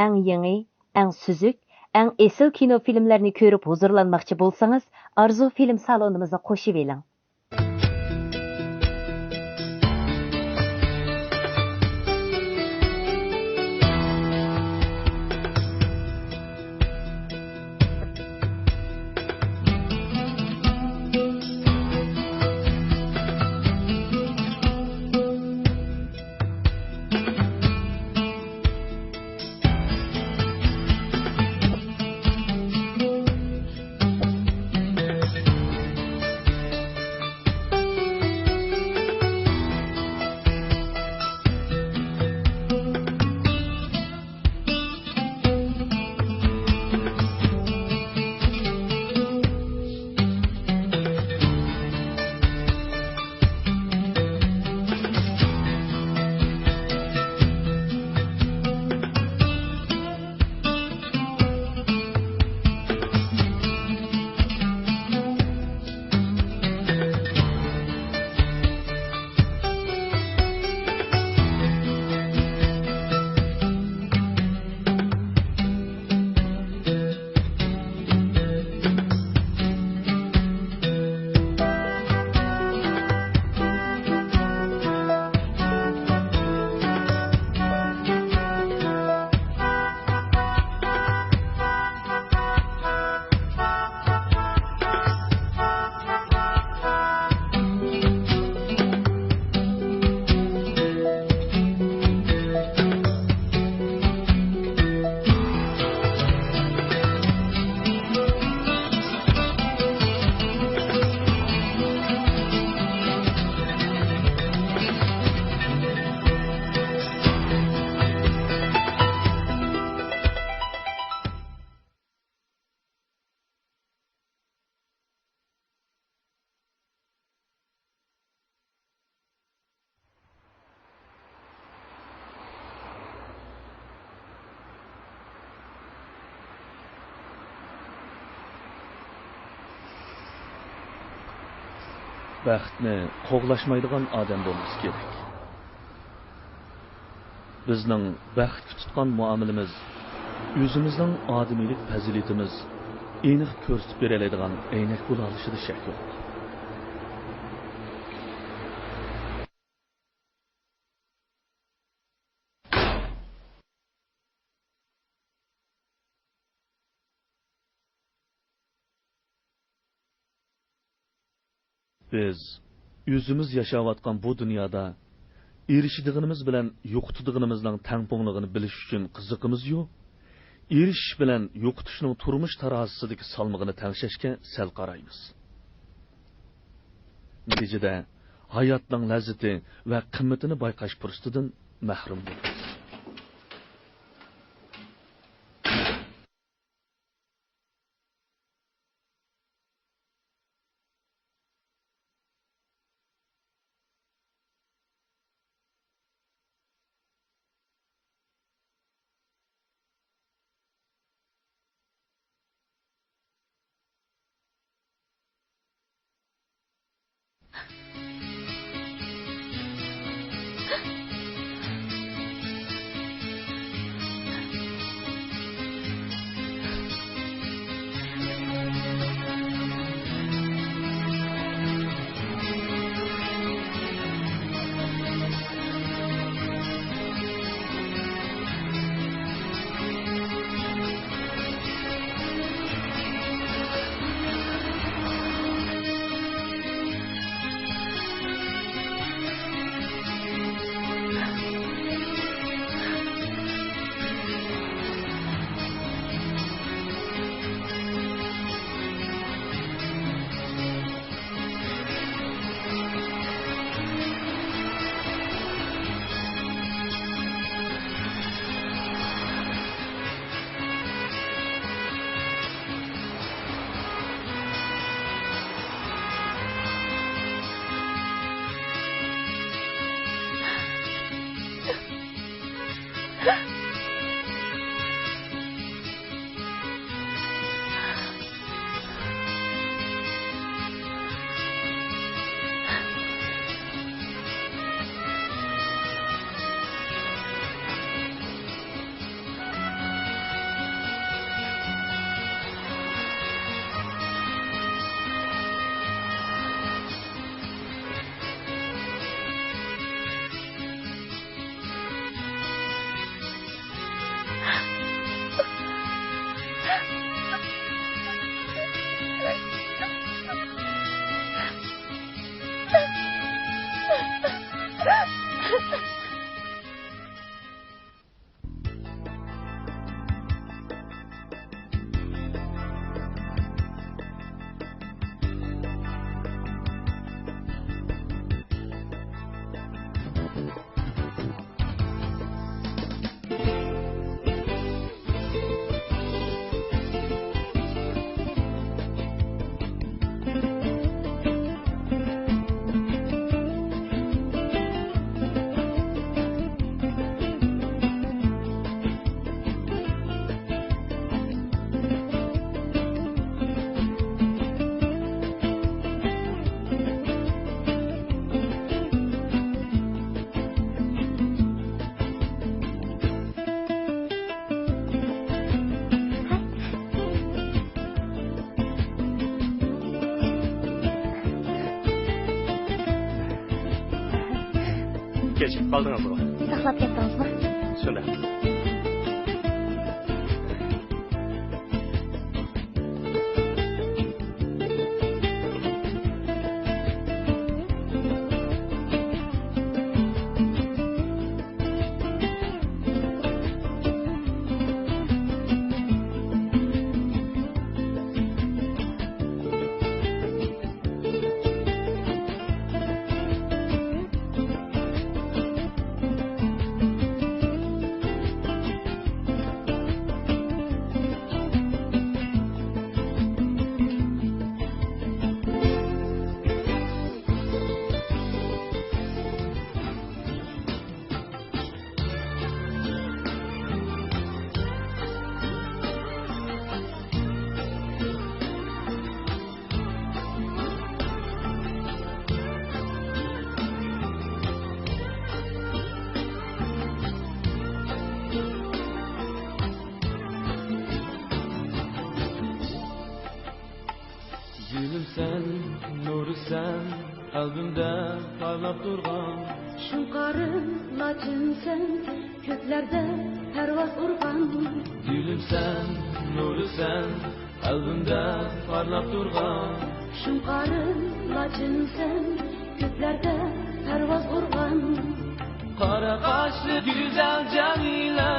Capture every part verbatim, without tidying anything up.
ئەڭ يېڭى، ئەڭ سۈزۈك، ئەڭ ئېسىل كىنو فىلىملەرنى كۆرۈپ ھۇزۇرلانماقچى بولسىڭىز، ئارزۇ فىلىم سالونىمىزنى قوشۇۋېلىڭ. بەختنى قوغلاشمايدىغان ئادەم بولمىسا كېرەك. بىزنىڭ بەختكە تۇتقان مۇئامىلىمىز ئۆزىمىزنىڭ ئادىمىيلىك پەزىلىتىمىز ئېنىق كۆرسىتىپ بېرەلەيدىغان ئەينەك بولالىشىدا شەك يوق. بىز ئۆزىمىز ياشاۋاتقان بۇ دۇنيادا ئېرىشىدىغىنىمىز بىلەن يوقىتىدىغىنىمىزنىڭ تەڭپۇڭلۇقىنى بىلىش ئۈچۈن قىزىقىمىزيۇ، ئېرىشىش بىلەن يوقىتىشنىڭ تۇرمۇش تارازىسىدىكى سالمىقىنى تەڭشەشكە سەل قارايمىز. نەتىجىدە، ھاياتنىڭ لەززىتى ۋە قىممىتىنى بايقاش پۇرسىتىدىن مەھرۇم بولىمىز. چىقىپ قالدىڭىزغۇ؟ ساقلاپ كەتتىڭىزمۇ؟ شۇنداق. گۈلۈمسەن، نۇرسەن، قەلبىمدە پارلاپ تۇرغان. شۇڭقارىم، لاچىنسەن، كۆكلەردە پەرۋاز ئۇرغان. گۈلۈمسەن، نۇرسەن، قەلبىمدە پارلاپ تۇرغان. شۇڭقارىم، لاچىنسەن، كۆكلەردە پەرۋاز ئۇرغان. قارا قاشلىق گۈزەل جەمىلە،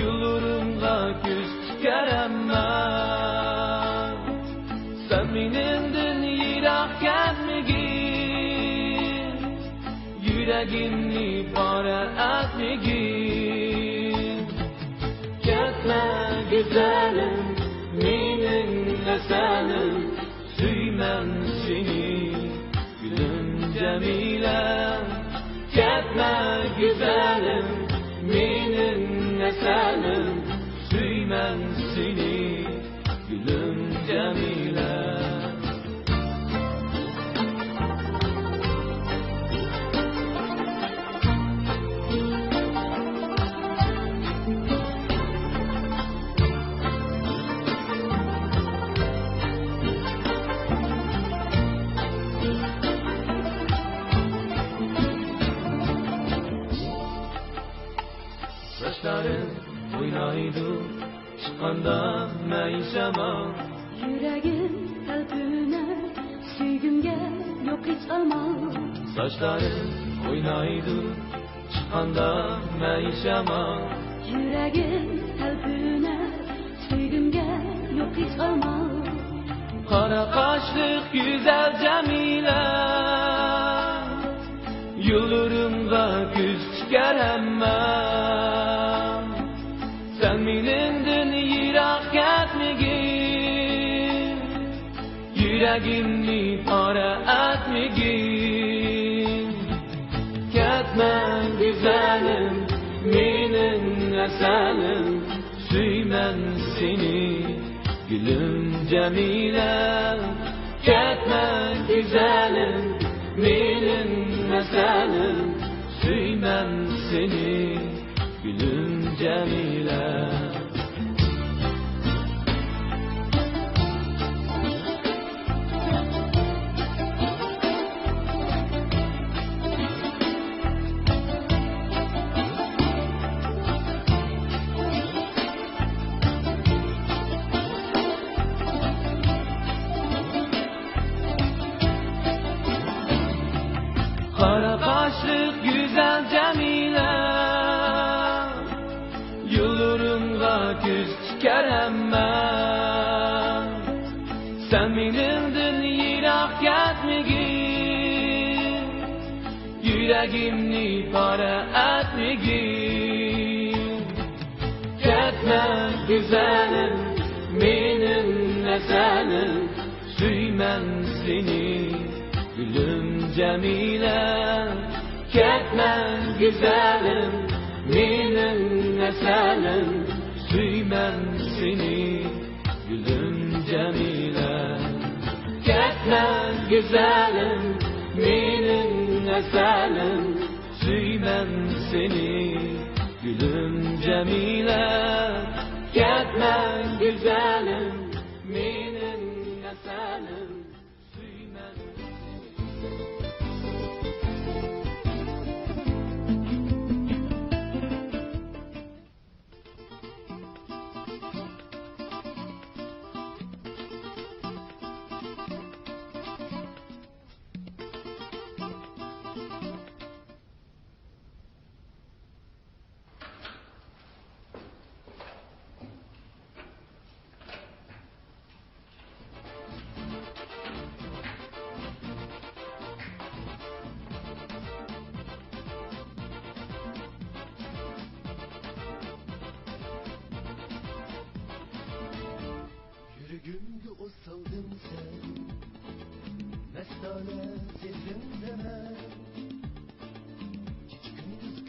يوللىرىمغا كۆز تىكەر ئەمما، سەن مېنىڭدىن يىراق كەتمىگىن، يۈرەكىمنى پارە ئەتمىگىن. كەتمە گۈزەلىم، مېنىڭ ھەسەنىم، سۆيىمەن سېنى، گۈلۈم جەمىلە. كەتمە گۈزەلىم، مېنىڭ ھەسەنىم، سۆيىمەن سېنى، گۈلۈم جەمىلە. ساچلىرىڭ ئوينايدۇ، چىققاندا مەيىن شامال. يۈرەكىم تەلپۈنەر، سۆيگۈمگە يوق ھېچ ئامال. ساچلىرىڭ ئوينايدۇ، چىققاندا مەيىن شامال. يۈرەكىم تەلپۈنەر، سۆيگۈمگە يوق ھېچ ئامال. قارا قاشلىق گۈزەل جەمىلە، يوللىرىمغا كۆز تىكەر ئەمما، سەن مېنىڭدىن يىراق كەتمىگىن، يۈرەكىمنى پارە ئەتمىگىن. كەتمە گۈزەلىم، مېنىڭ ھەسەنىم، سۆيىمەن سېنى، گۈلۈم جەمىلە. كەتمە گۈزەلىم، مېنىڭ ھەسەنىم، سۆيىمەن سېنى، گۈلۈم جەمىلە. قارا قاشلىق گۈزەل جەمىلە، يوللىرىمغا كۆز تىكەر ھەممە، سەن مېنىڭدىن يىراق كەتمىگىن، يۈرەكىمنى پارە ئەتمىگىن. كەتمە گۈزەلىم، مېنىڭ ھەسەنىم، سۆيىمەن سېنى، گۈلۈم جەمىلە. كەتمە گۈزەلىم، مېنىڭ ھەسەنىم، سۆيىمەن سېنى، گۈلۈم جەمىلە. كەتمە گۈزەلىم، مېنىڭ ھەسەنىم، سۆيىمەن سېنى، گۈلۈم جەمىلە. كەتمە گۈزەلىم، مېنىڭ ھەسەنىم، سۆيىمەن.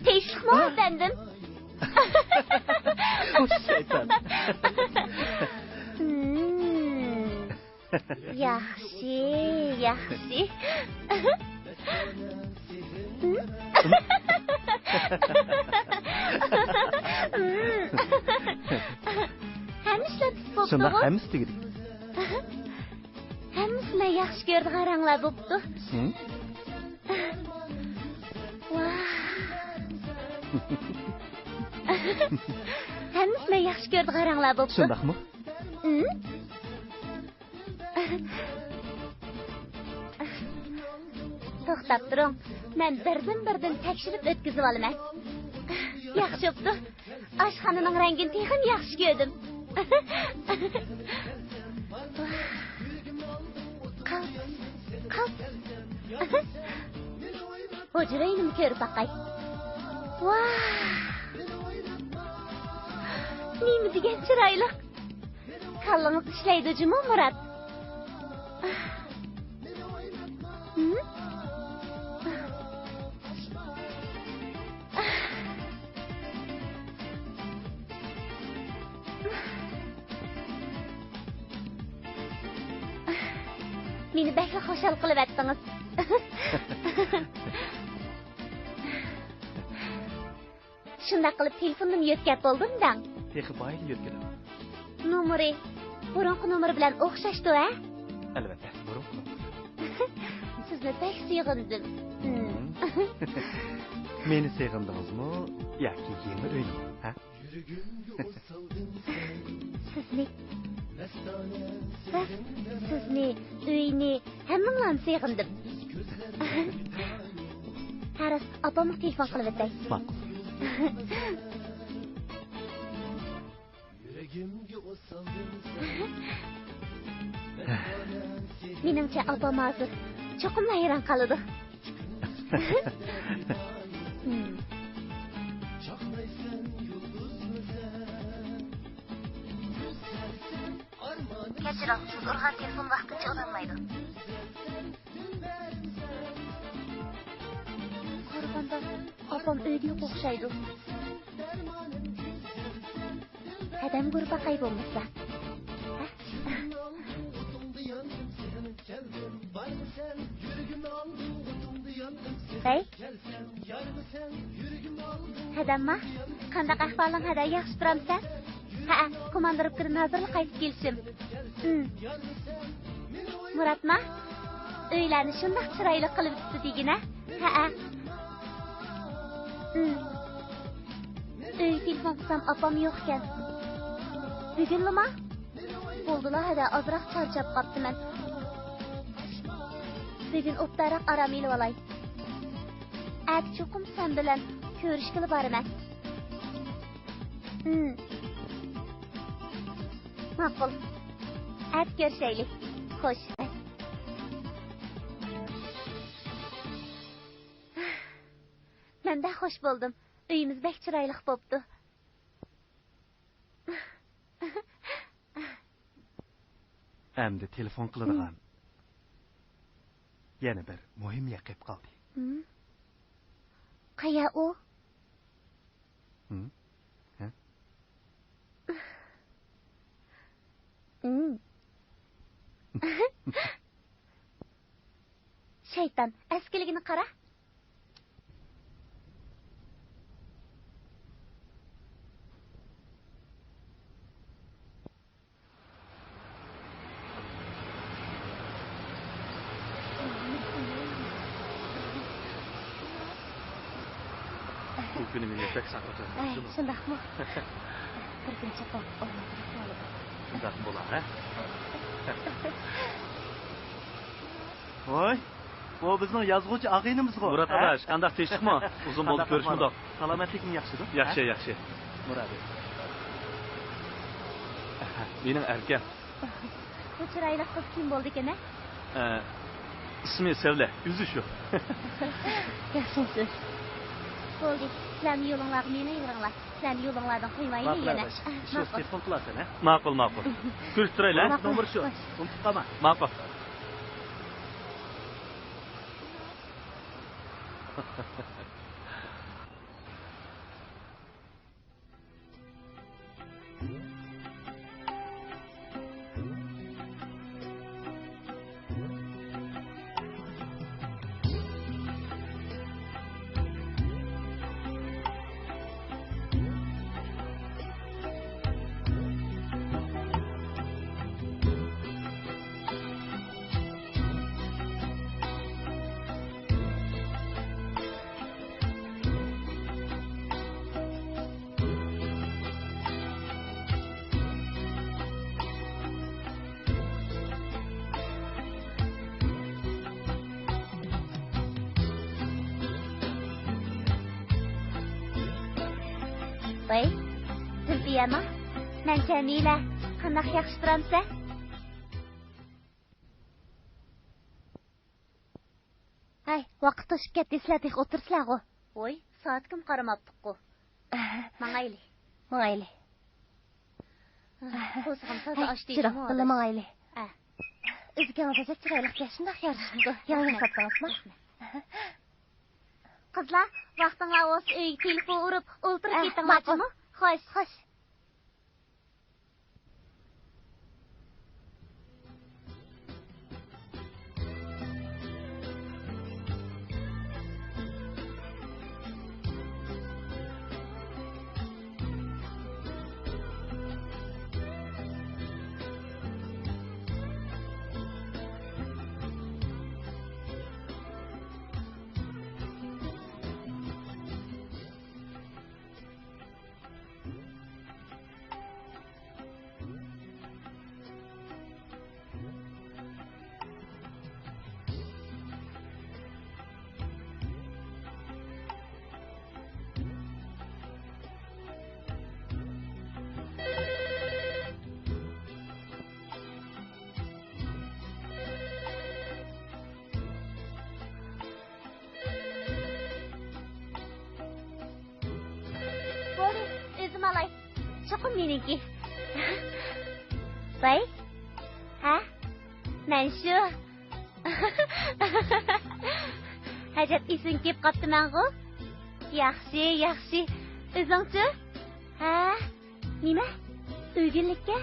تىنچلىقمۇ، ئەپەندىم؟ خوش، شەيتان. مم. ياخشى، ياخشى. ھەممە ئىشلار تۈز بوپتۇغۇ؟ شۇنداق، ھەممىسى تۈگىدى. ھەممىسى مەن ياخشى كۆرىدىغان رەڭلەر بوپتۇ. ھىم؟ ۋاھ. ھەممىسى مەن ياخشى كۆرىدىغان رەڭلەر بوپتۇ. شۇنداقمۇ؟ ھىم؟ توختاپ تۇرۇڭ. مەن بىردىن-بىردىن تەكشۈرۈپ ئۆتكۈزۈۋالىمەن. ياخشى بوپتۇ. ئاشخانىنىڭ رەڭگىنى تېخىمۇ ياخشى كۆردۈم. قالتىس، قالتىس. ھۇجرا ئۆينىمۇ كۆرۈپ باقاي. ۋاھ! نېمە دېگەن چىرايلىق. كاللىڭىز ئىشلەيدۇ جۇمۇ، مۇرات؟ ھىم؟ مېنى بەكلا خۇشال قىلىۋەتتىڭىز. شۇنداق قىلىپ تېلېفوننىمۇ يۆتكەپ بولدۇم دەڭ. تېخى بايىلا يۆتكىدىم. نومۇرى بۇرۇنقى نومۇر بىلەن ئوخشاشتۇ ھە؟ ئەلۋەتتە، بۇرۇنقى نومۇر. سىزنى بەك سېغىندىم. مېنى سېغىندىڭىزمۇ ياكى يېڭى ئۆينىمۇ، ھە؟ سىزنى، سىزنى، ئۆينى، ھەممىڭلارنى سېغىندىم. ھە راست، ئاپامغا تېلېفون قىلىۋېتەي. ماقۇل. مېنىڭچە ئاپام ھازىر چوقۇملا ھەيران قالىدۇ. كەچۈرۈڭ، سىز ئۇرغان تېلېفون ۋاقتىنچە ئۇلانمايدۇ. قارىغاندا ئاپام ئۆيدە يوق ئوخشايدۇ. ھەدەمگە ئۇرۇپ باقاي بولمىسا. ھەي. ھەدەمما، قانداق ئەھۋالىڭ ھەدە، ياخشى تۇرامسەن؟ ھەئە، كوماندىروپكىدىن ھازىرلا قايتىپ كېلىشىم. ھىم. مۇراتما، ئۆيلەرنى شۇنداق چىرايلىق قىلىۋېتىپتۇ دېگىنە. ھەئە. ھىم. ئۆيگە تېلېفون قىلسام ئاپام يوق ئىكەن. بۈگۈنلىما؟ بولدىلا ھەدە، ئازراق چارچاپ قاپتىمەن. بۈگۈن ئوبدانراق ئارام ئېلىۋالاي. ئەتە چوقۇم سەن بىلەن كۆرۈشكىلى بارىمەن. ھىم. ماقۇل. ئەتە كۆرۈشەيلى. خوش. مەن بەك خوش بولدۇم. ئۆيىمىز بەك چىرايلىق بوپتۇ. ئەمدى تېلېفون قىلىدىغان يەنە بىر مۇھىم يەر قېلىپ قالدى. ھىم؟ قەيەر ئۇ؟ ھىم؟ ھە؟ ھىم. شەيتان، ئەسكىلىگىنى قارا. بۇ كۈنى مېنى بەك ساقلىدى. ئەي، شۇنداقمۇ؟ بىر كۈن چېقىپ ئورنىغا كىرىپ قالىدۇ. شۇنداق بولا، ھە؟ ۋاي، بۇ بىزنىڭ يازغۇچى ئاغىنىمىزغۇ. مۇرات ئاداش، قانداق، تىنچلىقمۇ؟ ئۇزۇن بولدى كۆرۈشمىدۇق. سالامەتلىكىڭ ياخشىدۇ؟ ياخشى، ھە؟ ياخشى. مۇرادى. مېنىڭ ئەركەم. بۇ چىرايلىق قىز كىم بولىدىكىن ھە؟ ئە، ئىسمى سەۋلە، ئۆزى شۇ. ياخشىمۇسىز؟ بولدى. سىلەرمۇ يولۇڭلارغا مېڭىۋېرىڭلار. سىلەرنى يولۇڭلاردىن قويمايمەن يەنە. ماقۇل، ئاداش. ئىشىڭىز ماقۇل. تېز بولۇپ قالار سەن، ھە؟ ماقۇل، ماقۇل. گۈلچېھرە، ھە؟ ماقۇل. نومۇر شۇ. خوش. ئۇنتۇپ قالما. ماقۇل. ۋەي، زۇلپىيەما، مەن جەمىلە. قانداق، ياخشى تۇرامسەن؟ ھەي، ۋاقىت توشۇپ كەتتى، سىلەر تېخى ئولتۇرسىلەرغۇ. ۋوي، سائەتكىمۇ قارىماپتىققۇ. ماڭايلى. ماڭايلى. قورسىقىم تازا ئاچتى. جۇراڭ، بىللە ماڭايلى. ئە. ئۆزىكىڭىز ئەجەب چىرايلىق، شۇنداق يارىشىپتۇ. يېڭى ياساتتىڭىزمۇ؟ قىزلار، ۋاقتىڭلار بولسا ئۆيگە تېلېفون ئۇرۇپ ئولتۇرۇپ كېتىڭلار جۇمۇ. خوش. خوش. بولدى، ئۆزۈم ئالاي. چوقۇم مېنىڭكى. ۋاي. ھە؟ مەن شۇ. ئەجەب ئېسىڭگە كېلىپ قاپتىمەنغۇ. ياخشى، ياخشى. ئۆزۈڭچۇ؟ ھە؟ نېمە؟ ئۆگۈنلۈككە؟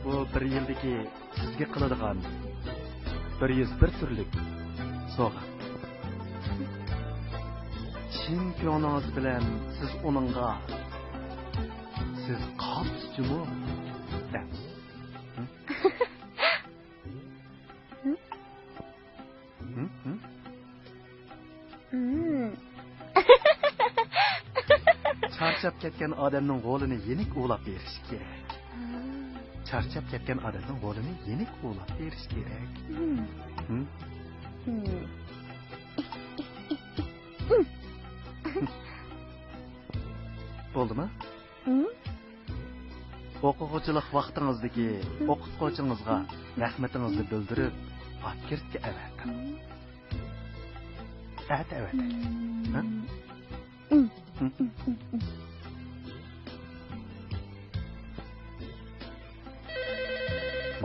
بۇ بىر يىلدىكى سىزگە قىلىدىغان بىر يۈز بىر تۈرلۈك سوۋغا. چىن كۆڭلىڭىز بىلەن سىز ئۇنىڭغا، سىز قاپسىز جۇمۇ دەڭ. ھە؟ ھە؟ ھە؟ ھە؟ مم. چارچاپ كەتكەن ئادەمنىڭ غولىنى يېنىك ئۇۋىلاپ بېرىش كېرەك. مم. چارچاپ كەتكەن ئادەمنىڭ غولىنى يېنىك ئۇۋىلاپ بېرىش كېرەك. مم. مم. مم. بولدىمۇ؟ مم. ئوقۇغۇچىلىق ۋاقتىڭىزدىكى ئوقۇتقۇچىڭىزغا رەھمىتىڭىزنى بىلدۈرۈپ، ئاتكىرتكە ئەۋەتىڭ. ئەتە ئەۋەتەيلى. ھە؟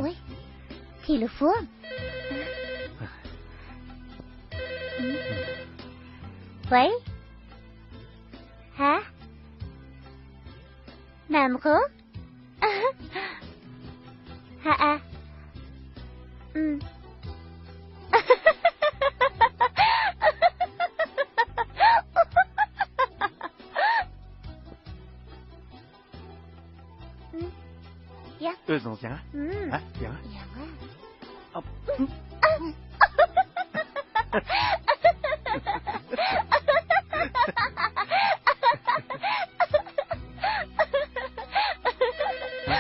ۋاي، تېلېفون. ۋاي. ھە؟ مەنغۇ؟ ھەئە. ئىم. ئىم. يا. ئۆزىڭىز يەڭ. ئىم. ھە؟ يەڭ. يەڭ.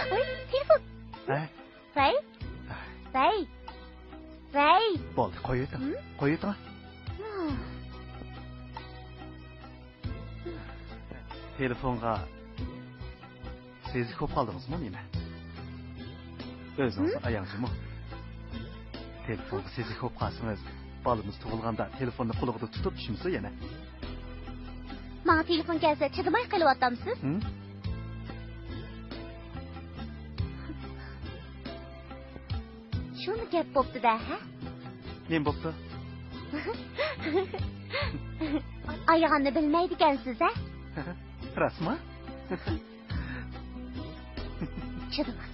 ۋاي، تېلېفون. ھە؟ ۋاي. ۋاي. ۋاي. بولدى، قويۇۋېتىڭ. ھىم؟ قويۇۋېتىڭ. ھىم. تېلېفونغا سېزىك بولۇپ قالدىڭىزمۇ نېمە؟ ئۆزىڭىزنى ئاياڭ جۇمۇ. تېلېفونغا سېزىك بولۇپ قالسىڭىز، بالىمىز تۇغۇلغاندا تېلېفوننى قولىغا تۇتۇپ چۈشمىسۇن يەنە. ماڭا تېلېفون كەلسە چىدىماي قېلىۋاتامسىز؟ ھىم؟ شۇمۇ گەپ بوپتۇ-دە، ھە؟ نېمە بوپتۇ؟ ئايىغاننى بىلمەيدىكەنسىز، ھە؟ راستمۇ؟ چىدىماس.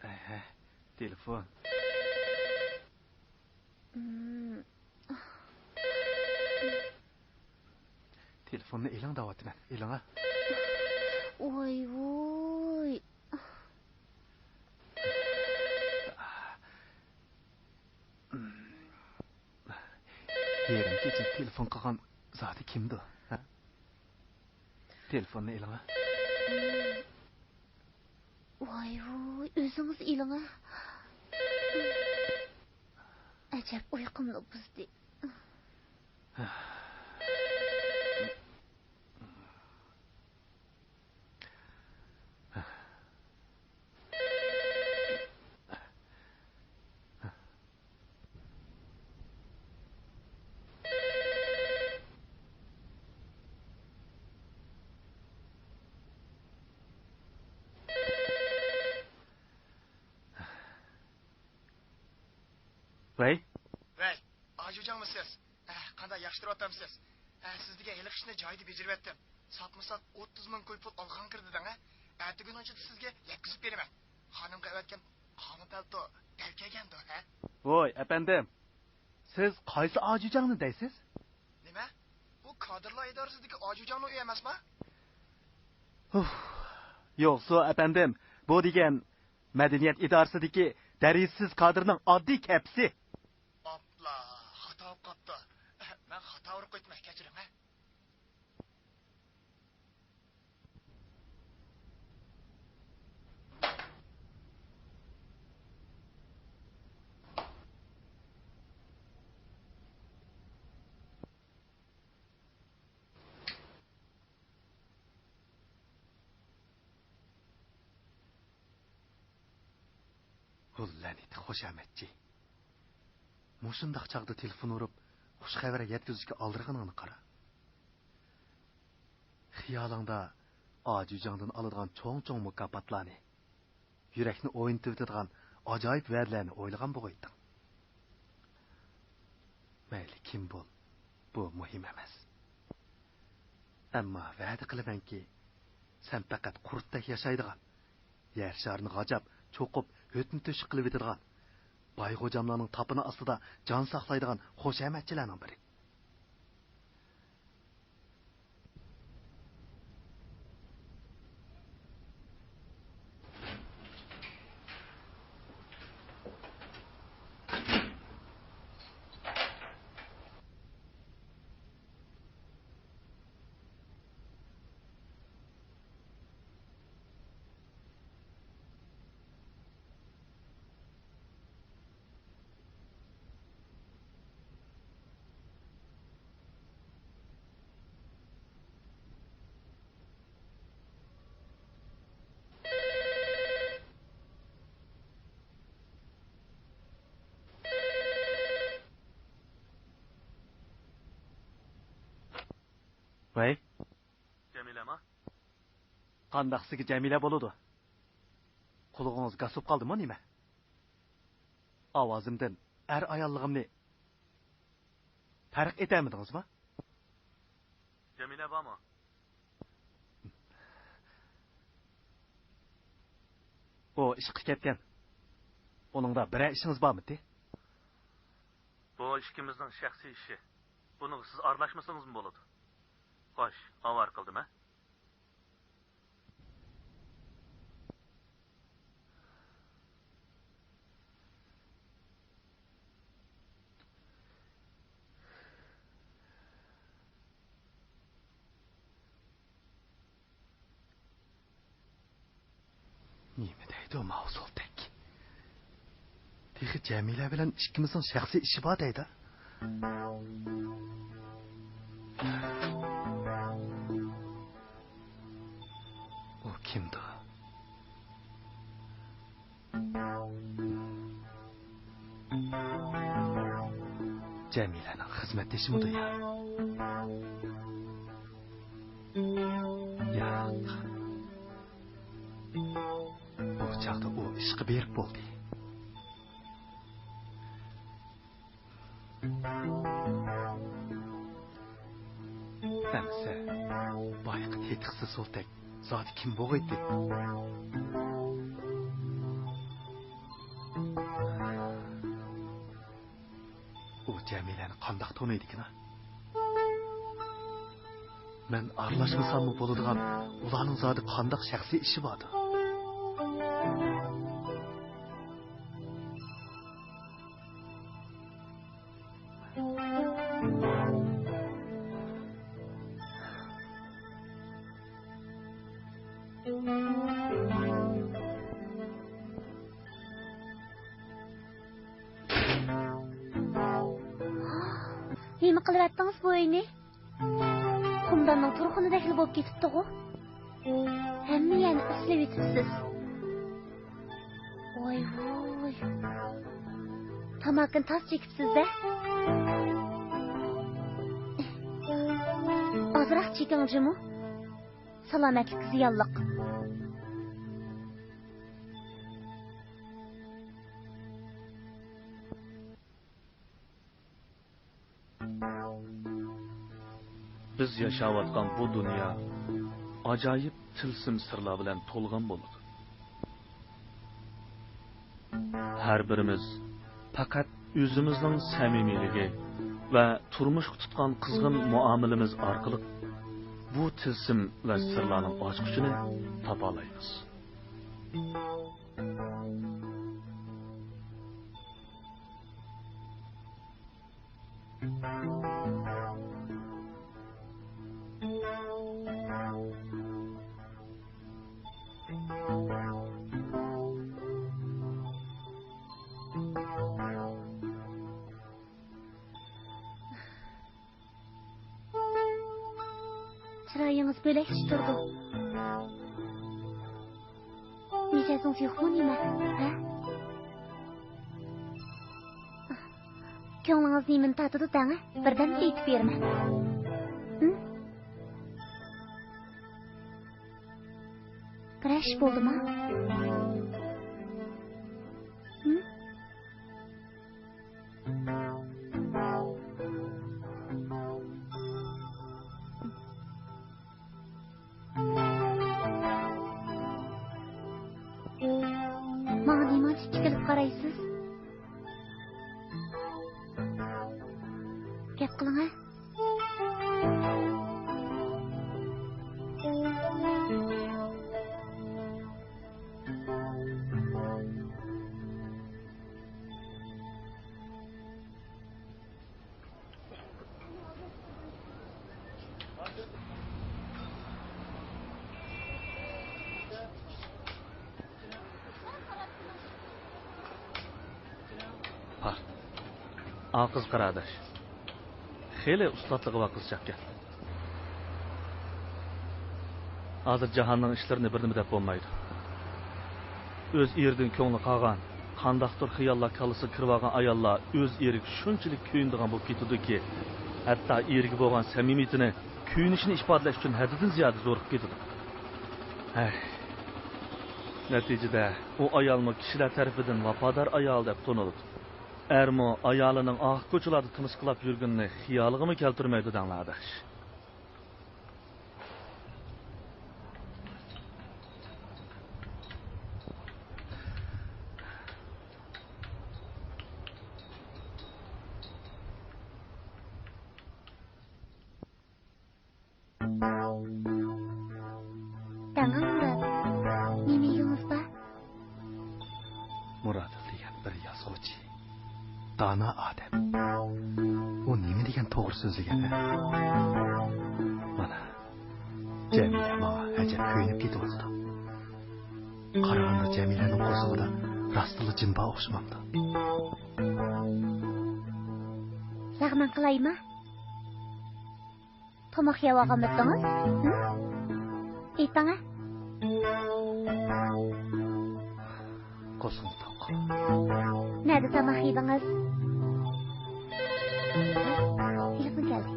ئەھە، تېلېفون. تېلېفوننى ئېلىڭ دەۋاتىمەن، ئېلىڭا. ۋاي ۋۇي. يېرىم كېچىدە تېلېفون قىلغان زادى كىمدۇ؟ ھە؟ تېلېفوننى ئېلىڭا. ۋاي ۋۇي، ئۆزىڭىز ئېلىڭا. ئەجەب ئۇيقۇمنى بۇزدى. ۋەي. ۋەي، ئاجۇجاڭمۇ سىز؟ ئەھ، قانداق ياخشى تۇرۇۋاتامسىز؟ ئەھ، سىز دېگەن ھېلىقى ئىشنى جايىدا بېجىرىۋەتتىم. ساپمۇ ساپ ئوتتۇز مىڭ كوي پۇل ئالغان كىردى دەڭ، ھە؟ ئەتىگۈننىڭ ئىچىدە سىزگە يەتكۈزۈپ بېرىمەن. خانىمغا ئەۋەتكەن قاما پەلتو دەل كەلگەندۇ، ھە؟ ۋوي، ئەپەندىم، سىز قايسى ئاجۇجاڭنى دەيسىز؟ نېمە؟ بۇ كادىرلار ئىدارىسىدىكى ئاجۇجاڭنىڭ ئۆيى ئەمەسما؟ ھۇھ. يوقسۇ، ئەپەندىم، بۇ دېگەن مەدەنىيەت ئىدارىسىدىكى دەرىجىسىز كادىرنىڭ ئاددىي كەپىسى. ئاپلا، خاتا بولۇپ قاپتۇ. مەن خاتا ئۇرۇپ قويدۇم، كەچۈرۈڭ، ھە. ھۇ لەنىتى خۇشامەتچى. مۇشۇنداق چاغدا تېلېفون ئۇرۇپ، خۇش خەۋەر يەتكۈزۈشكە ئالدىرىغىنىڭنى قارا. خىيالىڭدا ئاجۇجاڭدىن ئالىدىغان چوڭ-چوڭ مۇكاپاتلارنى، يۈرەكنى ئوينىتىۋېتىدىغان ئاجايىپ ۋەدىلەرنى ئويلىغان بولغىيتتىڭ. مەيلى كىم بول، بۇ مۇھىم ئەمەس. ئەمما ۋەدە قىلىمەنكى، سەن پەقەت قۇرتتەك ياشايدىغان، يەر شارىنى غاجاپ، چوقۇپ، ھۆتنى تۆشۈك قىلىۋېتىدىغان، باي غوجاملارنىڭ تاپىنى ئاستىدا جان ساقلايدىغان خۇشامەتچىلەرنىڭ بىرى. ۋەي. جەمىلەما؟ قانداق سىزگە جەمىلە بولىدۇ؟ قۇلىقىڭىز گاس بولۇپ قالدىمۇ نېمە؟ ئاۋازىمدىن ئەر ئاياللىقىمنى پەرق ئېتەلمىدىڭىزمۇ؟ جەمىلە بارمۇ؟ ئۇ ئىشقا كەتكەن. ئۇنىڭدا بىرەر ئىشىڭىز بارمىدى؟ بۇ ئىككىمىزنىڭ شەخسىي ئىشى. بۇنىڭغا سىز ئارىلاشمىسىڭىزمۇ بولىدۇ. خوش، ئاۋارە قىلدىم، ھە؟ نېمە دەيدۇ ماۋۇ سولتەك؟ تېخى جەمىلە بىلەن ئىككىمىزنىڭ شەخسىي ئىشى بار دەيدۇ. ئۇ كىمدۇ؟ جەمىلەنىڭ خىزمەتدىشىمىدۇ يا؟ ياق. بۇ چاغدا ئۇ ئىشقا بېرىپ بولدى. ئەمىسە، بايىقى تېتىقسىز سولتەك زادى كىم بوغايتتى؟ ئۇ جەمىلەنى قانداق تونۇيدىكىنا؟ مەن ئارىلاشمىساممۇ بولىدىغان، ئۇلارنىڭ زادى قانداق شەخسىي ئىشى باردۇ؟ نېمە قىلىۋەتتىڭىز بۇ ئۆينى؟ قۇمداننىڭ تۇرخۇنىدەكلا بولۇپ كېتىپتىغۇ. ھەممە يەرنى ئىسلىۋېتىپسىز. ۋاي ۋاي. تاماكىنى تاز چېكىپسىز-دە. ئازراق چېكىڭ جۇمۇ. سالامەتلىككە زىيانلىق. بىز ياشاۋاتقان بۇ دۇنيا ئاجايىپ تىلسىم سىرلار بىلەن تولغان بولىدۇ. ھەر بىرىمىز پەقەت ئۆزىمىزنىڭ سەمىمىيلىكى ۋە تۇرمۇشقا تۇتقان قىزغىن مۇئامىلىمىز ئارقىلىق بۇ تىلسىم ۋە سىرلارنىڭ ئاچقۇچىنى تاپالايمىز. چىرايىڭىز بۆلەكچە تۇرىدۇ. مىجەزىڭىز يوقمۇ نېمە؟ ھە؟ كۆڭلىڭىز نېمىنى تارتىدۇ دەڭە، بىردەمدە ئېيتىپ بېرىمەن. ھىم؟ بىرەر ئىش بولدىما؟ ھىم؟ ماڭا نېمانچە تىكىلىپ قارايسىز؟ گەپ قىلىڭە. ھا، ئا قىز قاراداش. خېلى ئۇستاتلىقى بار قىزچاقكەن. ھازىر جاھاننىڭ ئىشلىرىنى بىر نېمە دەپ بولمايدۇ. ئۆز ئېرىدىن كۆڭلى قالغان، قانداقتۇر خىياللار كاللىسىغا كىرىۋالغان ئاياللار ئۆز ئېرىگە شۇنچىلىك كۆيۈنىدىغان بولۇپ كېتىدۇكى، ھەتتا ئېرىگە بولغان سەمىمىيىتىنى، كۆيۈنۈشىنى ئىپادىلەش ئۈچۈن ھەددىدىن زىيادە زورۇپ كېتىدۇ. ھەي. نەتىجىدە ئۇ ئايالمۇ كىشىلەر تەرىپىدىن ۋاپادار ئايال دەپ تونۇلىدۇ. ئەرمۇ ئايالىنىڭ ئاق كوچىلاردا تىمىسقىلاپ يۈرگىنىنى خىيالىغىمۇ كەلتۈرمەيدۇ دەڭلار ئاداش. دەڭە مۇرات، نېمە يېگۈڭىز بار؟ مۇرادىل دېگەن بىر يازغۇچى، دانا ئادەم. ئۇ نېمە دېگەن توغرا سۆزلىگەن، ھە؟ مانا، جەمىلە ماڭا ئەجەب كۆيۈنۈپ كېتىۋاتىدۇ. قارىغاندا جەمىلەنىڭ قورسىقىدا راستلا جىن بار ئوخشىمامدۇ؟ لەغمەن قىلايمۇ؟ تاماق يەۋالغانمىدىڭىز؟ ھە؟ ئېيتىڭە. قورسىقىم توق. نەدە تاماق يېدىڭىز؟ تېلېفون كەلدى.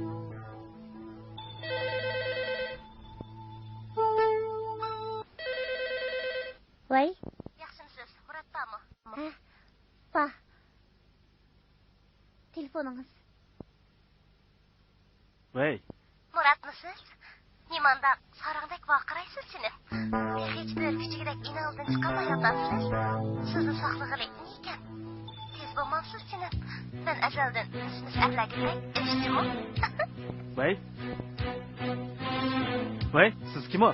ۋەي. ياخشىمسىز؟ مۇرات بارمۇ؟ ھە، بار. تېلېفونىڭىز. ۋەي. مۇراتمۇسىز؟ نېمانداق ساراڭدەك ۋارقىرايسىز جېنىم؟ تېخىچە بۆرە كۈچۈكىدەك ئىنىڭىزدىن چىقالمايۋاتامسىز؟ سىزنى ساقلىغىلى نېكەن؟ تېز بولمامسىز جېنىم؟ مەن ئەزەلدىن مىس-مىس ئەرلەرگە بەك ئۆچ جۇمۇ. ۋەي. ۋەي، سىز كىم ئۇ؟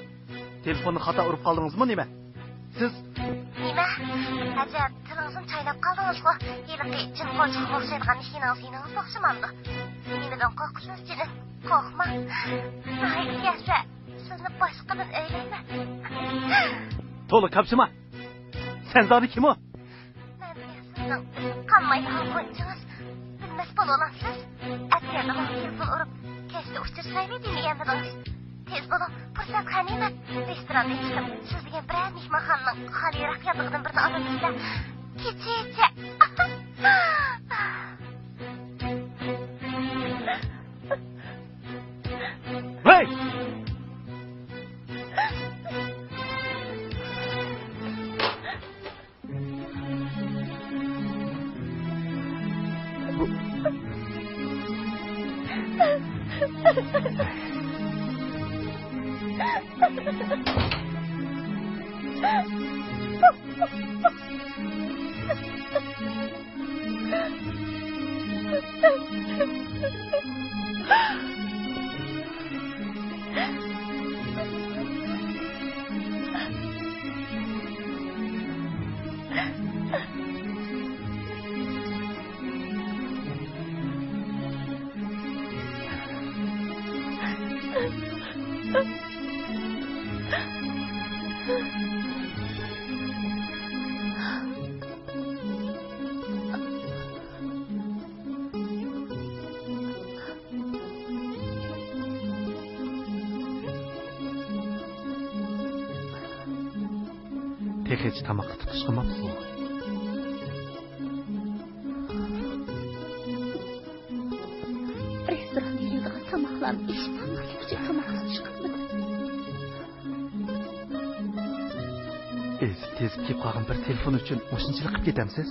تېلېفوننى خاتا ئۇرۇپ قالدىڭىزمۇ نېمە؟ سىز نېمە؟ ئەجەب، تىلىڭىزنى چايناپ قالدىڭىزغۇ؟ ھېلىقى جىن قونچىقىغا ئوخشايدىغان مېھمىنىڭىز يېنىڭىزدا ئوخشىمامدۇ؟ نېمىدىن قورقىسىز جېنىم؟ قورقماڭ. ناھايىتى كەلسە، سىزنى باشقىدىن ئۆيلەيمەن. تولا كاپشىما! سەن زادى كىم ئۇ؟ مەن سىزنىڭ ئۈزۈپ قالمايدىغان غۇنچىڭىز. بىلمەس بولۇۋالامسىز؟ ئەتىگەندىلا تېلېفون ئۇرۇپ، كەچتە ئۇچرىشايلى دېمىگەنمىدىڭىز؟ تېز بولۇڭ، پۇرسەت غەنىيمەت. رېستوراندا چىقىپ، سىز دېگەن بىرەر مېھمانخانىنىڭ خالىيراق ياتىقىدىن بىرنى ئالىمىزدە. كېچىچە. ھەي! تېخىچە تاماققا تۇتۇش قىلماپسىزغۇ؟ رېستوراندا يەيدىغان تاماقلارنى ئېشىپ بولماسلىق ئۈچۈن تاماققا تۇتۇش قىلمىدىم. ئېزىپ-تېزىپ كېلىپ قالغان بىر تېلېفون ئۈچۈن مۇشۇنچىلىك قىلىپ كېتەمسىز؟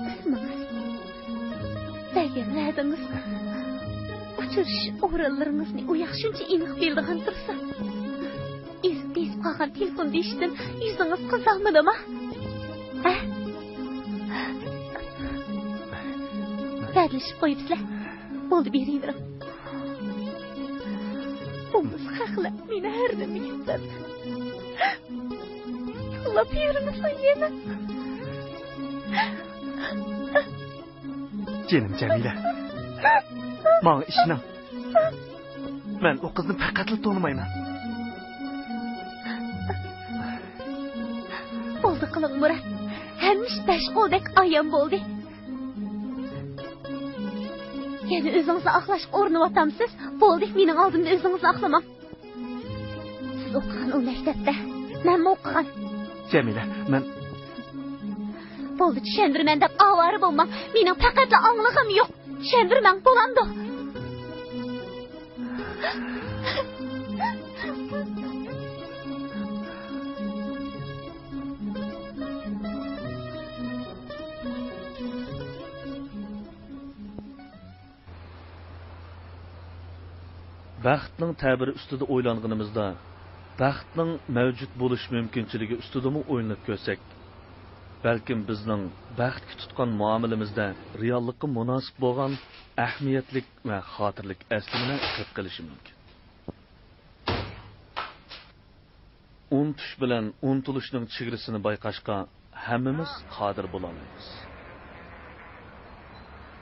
ئىسمىڭىز، بەرگەن ۋەدىڭىز، ئۇچرىشىش ئورۇنلىرىڭىزنى ئۇ ياق شۇنچە ئېنىق بىلىدىغان تۇرسا، ئېزىپ-تېزىپ قالغان تېلېفون دېيىشتىن يۈزىڭىز قىزارمىدىما؟ ھە؟ ۋەدىلىشىپ قويۇپسىلەر. بولدى، بېرىۋېرىڭ. بولمىسا خەقلەر مېنى ھەر نېمىگە يېتەر. يىغلاپ يۈرمىسۇن يەنە. جېنىم جەمىلە، ماڭا ئىشىنىڭ. مەن ئۇ قىزنى پەقەتلا تونۇمايمەن. بولدى قىلىڭ مۇرات. ھەممە ئىش بەش قولدەك ئايان بولدى. يەنە ئۆزىڭىزنى ئاقلاشقا ئۇرۇنۇۋاتامسىز؟ بولدى، مېنىڭ ئالدىمدا ئۆزىڭىزنى ئاقلىماڭ. سىز ئوقۇغان ئۇ مەكتەپتە مەنمۇ ئوقۇغان. جەمىلە، مەن بولدى، چۈشەندۈرىمەن دەپ ئاۋارە بولماڭ. مېنىڭ پەقەتلا ئاڭلىغۇم يوق. چۈشەندۈرمەڭ، بولامدۇ؟ بەختنىڭ تەبىرى ئۈستىدە ئويلانغىنىمىزدا، بەختنىڭ مەۋجۇت بولۇش مۇمكىنچىلىكى ئۈستىدىمۇ ئويلىنىپ كۆرسەك، بەلكىم بىزنىڭ بەختكە تۇتقان مۇئامىلىمىزدە رېئاللىققا مۇناسىپ بولغان ئەھمىيەتلىك ۋە خاتىرىلىك ئەسلىمىلەر كىرىپ قېلىشى مۇمكىن. ئۇنتۇش بىلەن ئۇنتۇلۇشنىڭ چېگرىسىنى بايقاشقا ھەممىمىز قادىر بولالايمىز.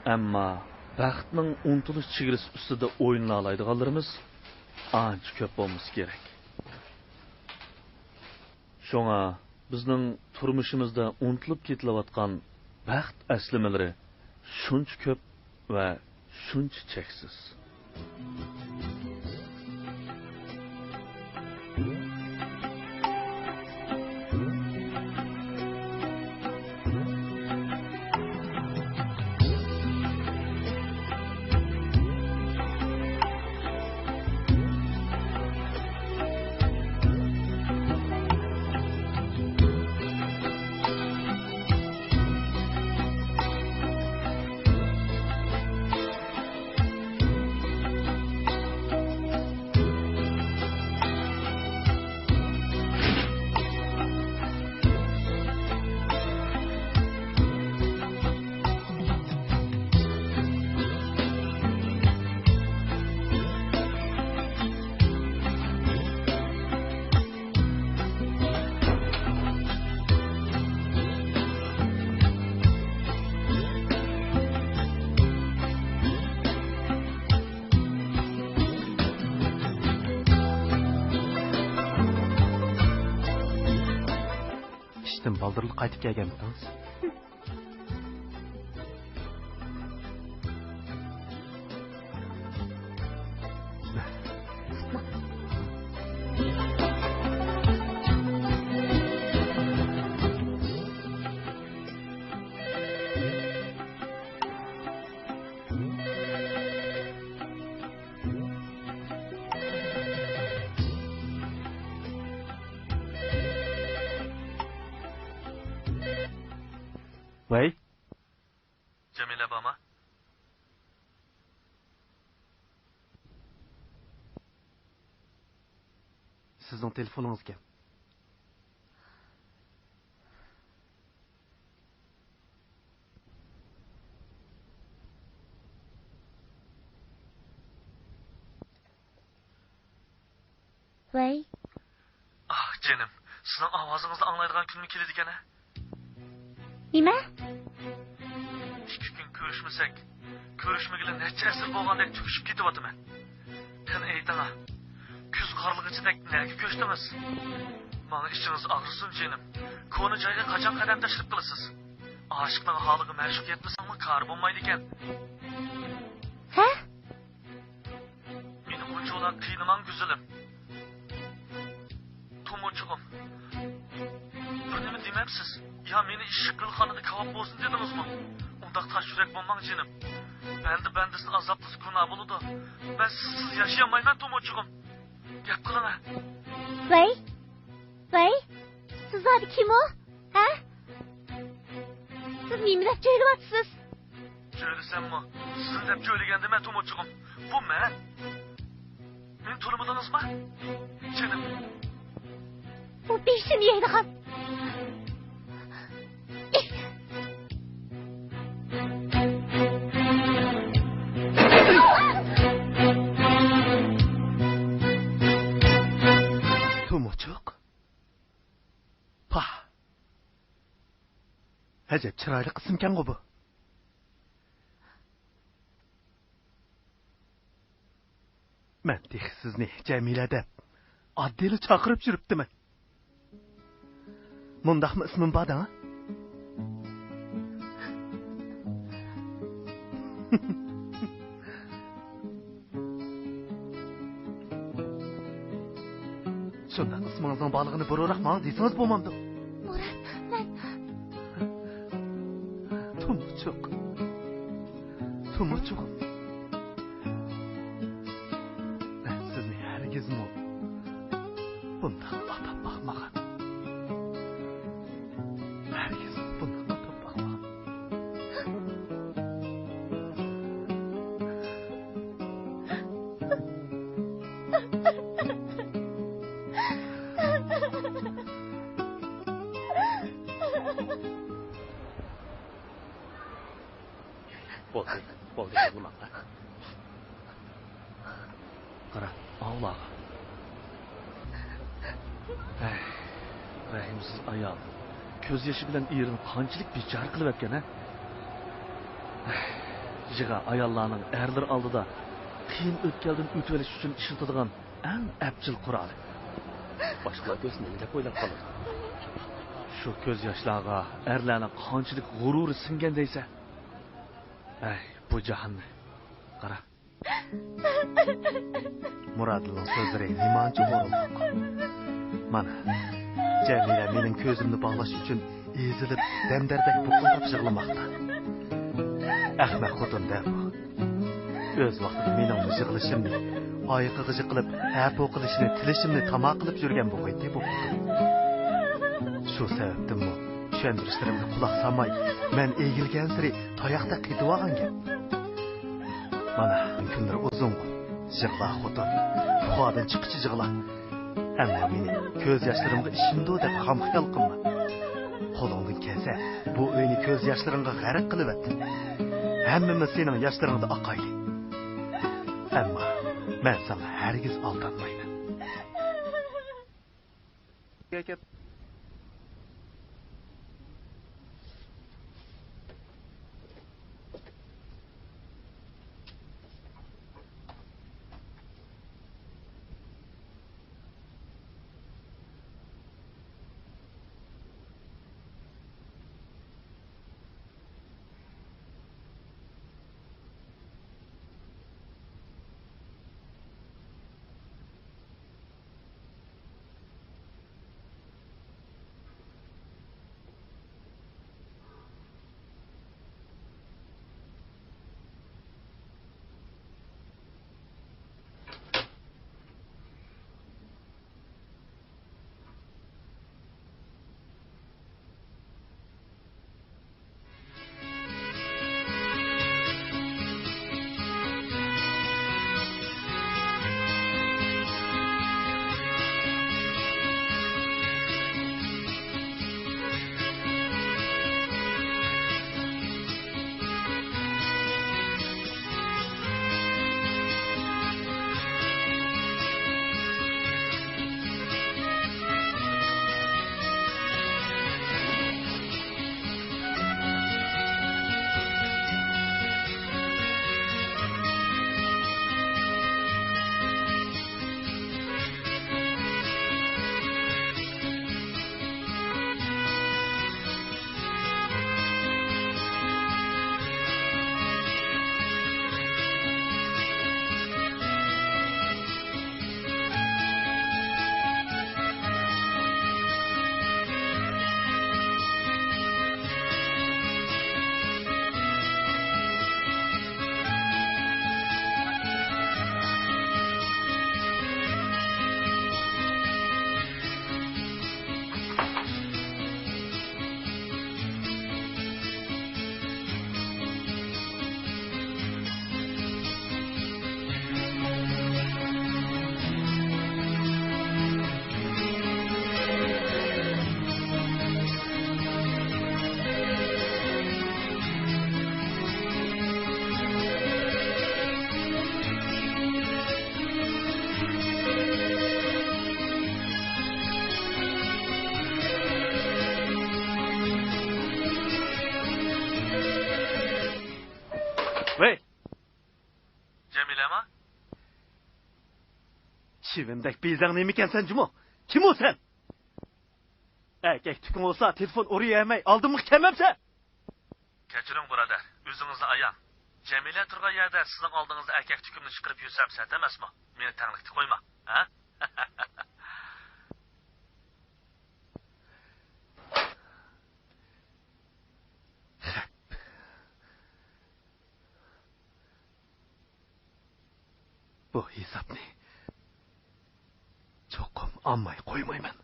ئەمما بەختنىڭ ئۇنتۇلۇش چېگرىسى ئۈستىدە ئوينىلالايدىغانلىرىمىز ئانچە كۆپ بولمىسا كېرەك. شۇڭا بىزنىڭ تۇرمۇشىمىزدا ئۇنتۇلۇپ كېتىلىۋاتقان بەخت ئەسلىمىلىرى شۇنچە كۆپ ۋە شۇنچە چەكسىز. ئىشتىن بالدۇرلا قايتىپ كەلگەنمىدىڭىز؟ ۋەي. جەمىلە بارمۇ؟ سىزنىڭ تېلېفونىڭىزكەن. ۋەي. ئاھ، جېنىم، سىزنىڭ ئاۋازىڭىزنى ئاڭلايدىغان كۈنمۇ كېلىدىكەن ھە؟ نېمە؟ ئىككى كۈن كۆرۈشمىسەك، كۆرۈشمىگىلى نەچچە ئەسىر بولغاندەك تۈگىشىپ كېتىۋاتىمەن. قېنى ئېيتىڭا، كۈز قارلىغىچىدەك نەگە كۆچتىڭىز؟ ماڭا ئىچىڭىز ئاغرىسۇن جېنىم. كونا جايغا قاچان قەدەم تەشرىپ قىلىسىز؟ ئاشىقنىڭ ھالىغا مەشۇق يەتمىسەڭمۇ كارى بولمايدىكەن. ھە؟ مېنى ئۇنچىۋالا قىينىماڭ گۈزىلىم. تومۇرچۇقۇم. بىر نېمە دېمەپسىز؟ يا مېنى ئىششىق گۈلخانىدا كاۋاپ بولسۇن دېدىڭىزمۇ؟ ئۇنداق تاش يۈرەك بولماڭ جېنىم. بەندە بەندىسىنى ئازابلىسا گۇناھ بولىدۇ. مەن سىزسىز ياشىيالمايمەن تومۇرچۇقۇم. گەپ قىلىڭە. ۋەي. ۋەي، سىز زادى كىم ئۇ؟ ھە؟ سىز نېمە دەپ جۆيلىۋاتىسىز؟ جۆيلىسەممۇ، سىزنى دەپ جۆيلىگەندىمەن تومۇرچۇقۇم. بۇ مەن. مېنى تونۇمىدىڭىزمۇ؟ جېنىم. ئۇ بېشىنى يەيدىغان. تومۇرچۇق؟ پاھ! ئەجەب چىرايلىق ئىسىمكەنغۇ بۇ. مەن تېخى سىزنى جەمىلە دەپ ئاددىيلا چاقىرىپ يۈرۈپتىمەن. مۇنداقمۇ ئىسمىم بار دەڭ؟ شۇنداق ئىسمىڭىزنىڭ بارلىقىنى بۇرۇنراق ماڭا دېسىڭىز بولمامدۇ؟ مۇرات، مەن. تومۇرچۇق. تومۇرچۇقۇم. مەن سىزنى ھەرگىزمۇ بۇنداق ئاتاپ باقمىغان. ھەرگىز بۇنداق ئاتاپ باقمىغان. بولدى، بولدى، يىغلىماڭ. قارا، ئاۋۇلارغا. ھەي، رەھىمسىز ئايال. كۆز يېشى بىلەن ئېرىنى قانچىلىك بىچارە قىلىۋەتكەن، ھە؟ ھەي، يىغا ئاياللارنىڭ ئەرلىرى ئالدىدا قىيىن ئۆتكەلدىن ئۆتۈۋېلىش ئۈچۈن ئىشلىتىدىغان ئەڭ ئەپچىل قورالى. باشقىلار كۆرسە نېمە دەپ ئويلاپ قالىدۇ؟ شۇ كۆز ياشلارغا ئەرلەرنىڭ قانچىلىك غۇرۇرى سىڭگەن دەيسەن. ئەي، بۇ جاھاننى قارا. مۇرادىلنىڭ سۆزلىرى نېمانچە ھورۇنلۇق. مانا، جەمىلە مېنىڭ كۆزۈمنى باغلاش ئۈچۈن ئېزىلىپ، دەمدەردەك بۇقۇلداپ يىغلىماقتا. ئەخمەق خوتۇن-دە بۇ. ئۆز ۋاقتىدا مېنىڭ يىغلىشىمنى، ئايىقىغا يىقىلىپ، ھەپۇ قىلىشنى، تىلىشىمنى تاما قىلىپ يۈرگەن بۇ غويتى بۇ خوتۇن. شۇ سەۋەبتىنمۇ چۈشەندۈرۈشلىرىمگە قۇلاق سالماي، مەن ئېگىلگەنسېرى تاياقتەك قېتىۋالغان گەپ. مانا، كۈنلىرى ئۇزۇنغۇ، يىغلا خوتۇن، ئۇخادىن چىققىچە يىغلا. ئەمما مېنى كۆز ياشلىرىمغا ئىشىنىدۇ دەپ غەم خىيال قىلما. قولۇڭدىن كەلسە، بۇ ئۆينى كۆز ياشلىرىڭغا غەرق قىلىۋەتتىم. ھەممىمىز سېنىڭ ياشلىرىڭدا ئاقايلى. ئەمما مەن ساڭا ھەرگىز ئالدانمايمەن. ۋەي! جەمىلەما؟ چىۋىندەك بېزەڭ نېمىكەنسەن جۇمۇ؟ كىم ئۇ سەن؟ ئەركەك تۈكۈڭ بولسا تېلېفون ئۇرۇۋەرمەي ئالدىمغا كەلمەمسەن؟ كەچۈرۈڭ بۇرادەر، ئۆزىڭىزنى ئاياڭ. جەمىلە تۇرغان يەردە سىزنىڭ ئالدىڭىزدا ئەركەك تۈكۈمنى چىقىرىپ يۈرسەم سەت ئەمەسمۇ؟ مېنى تەڭلىكتە قويما، ھە؟ خەپ. بۇ ھېسابنى چوقۇم ئالماي قويمايمەن.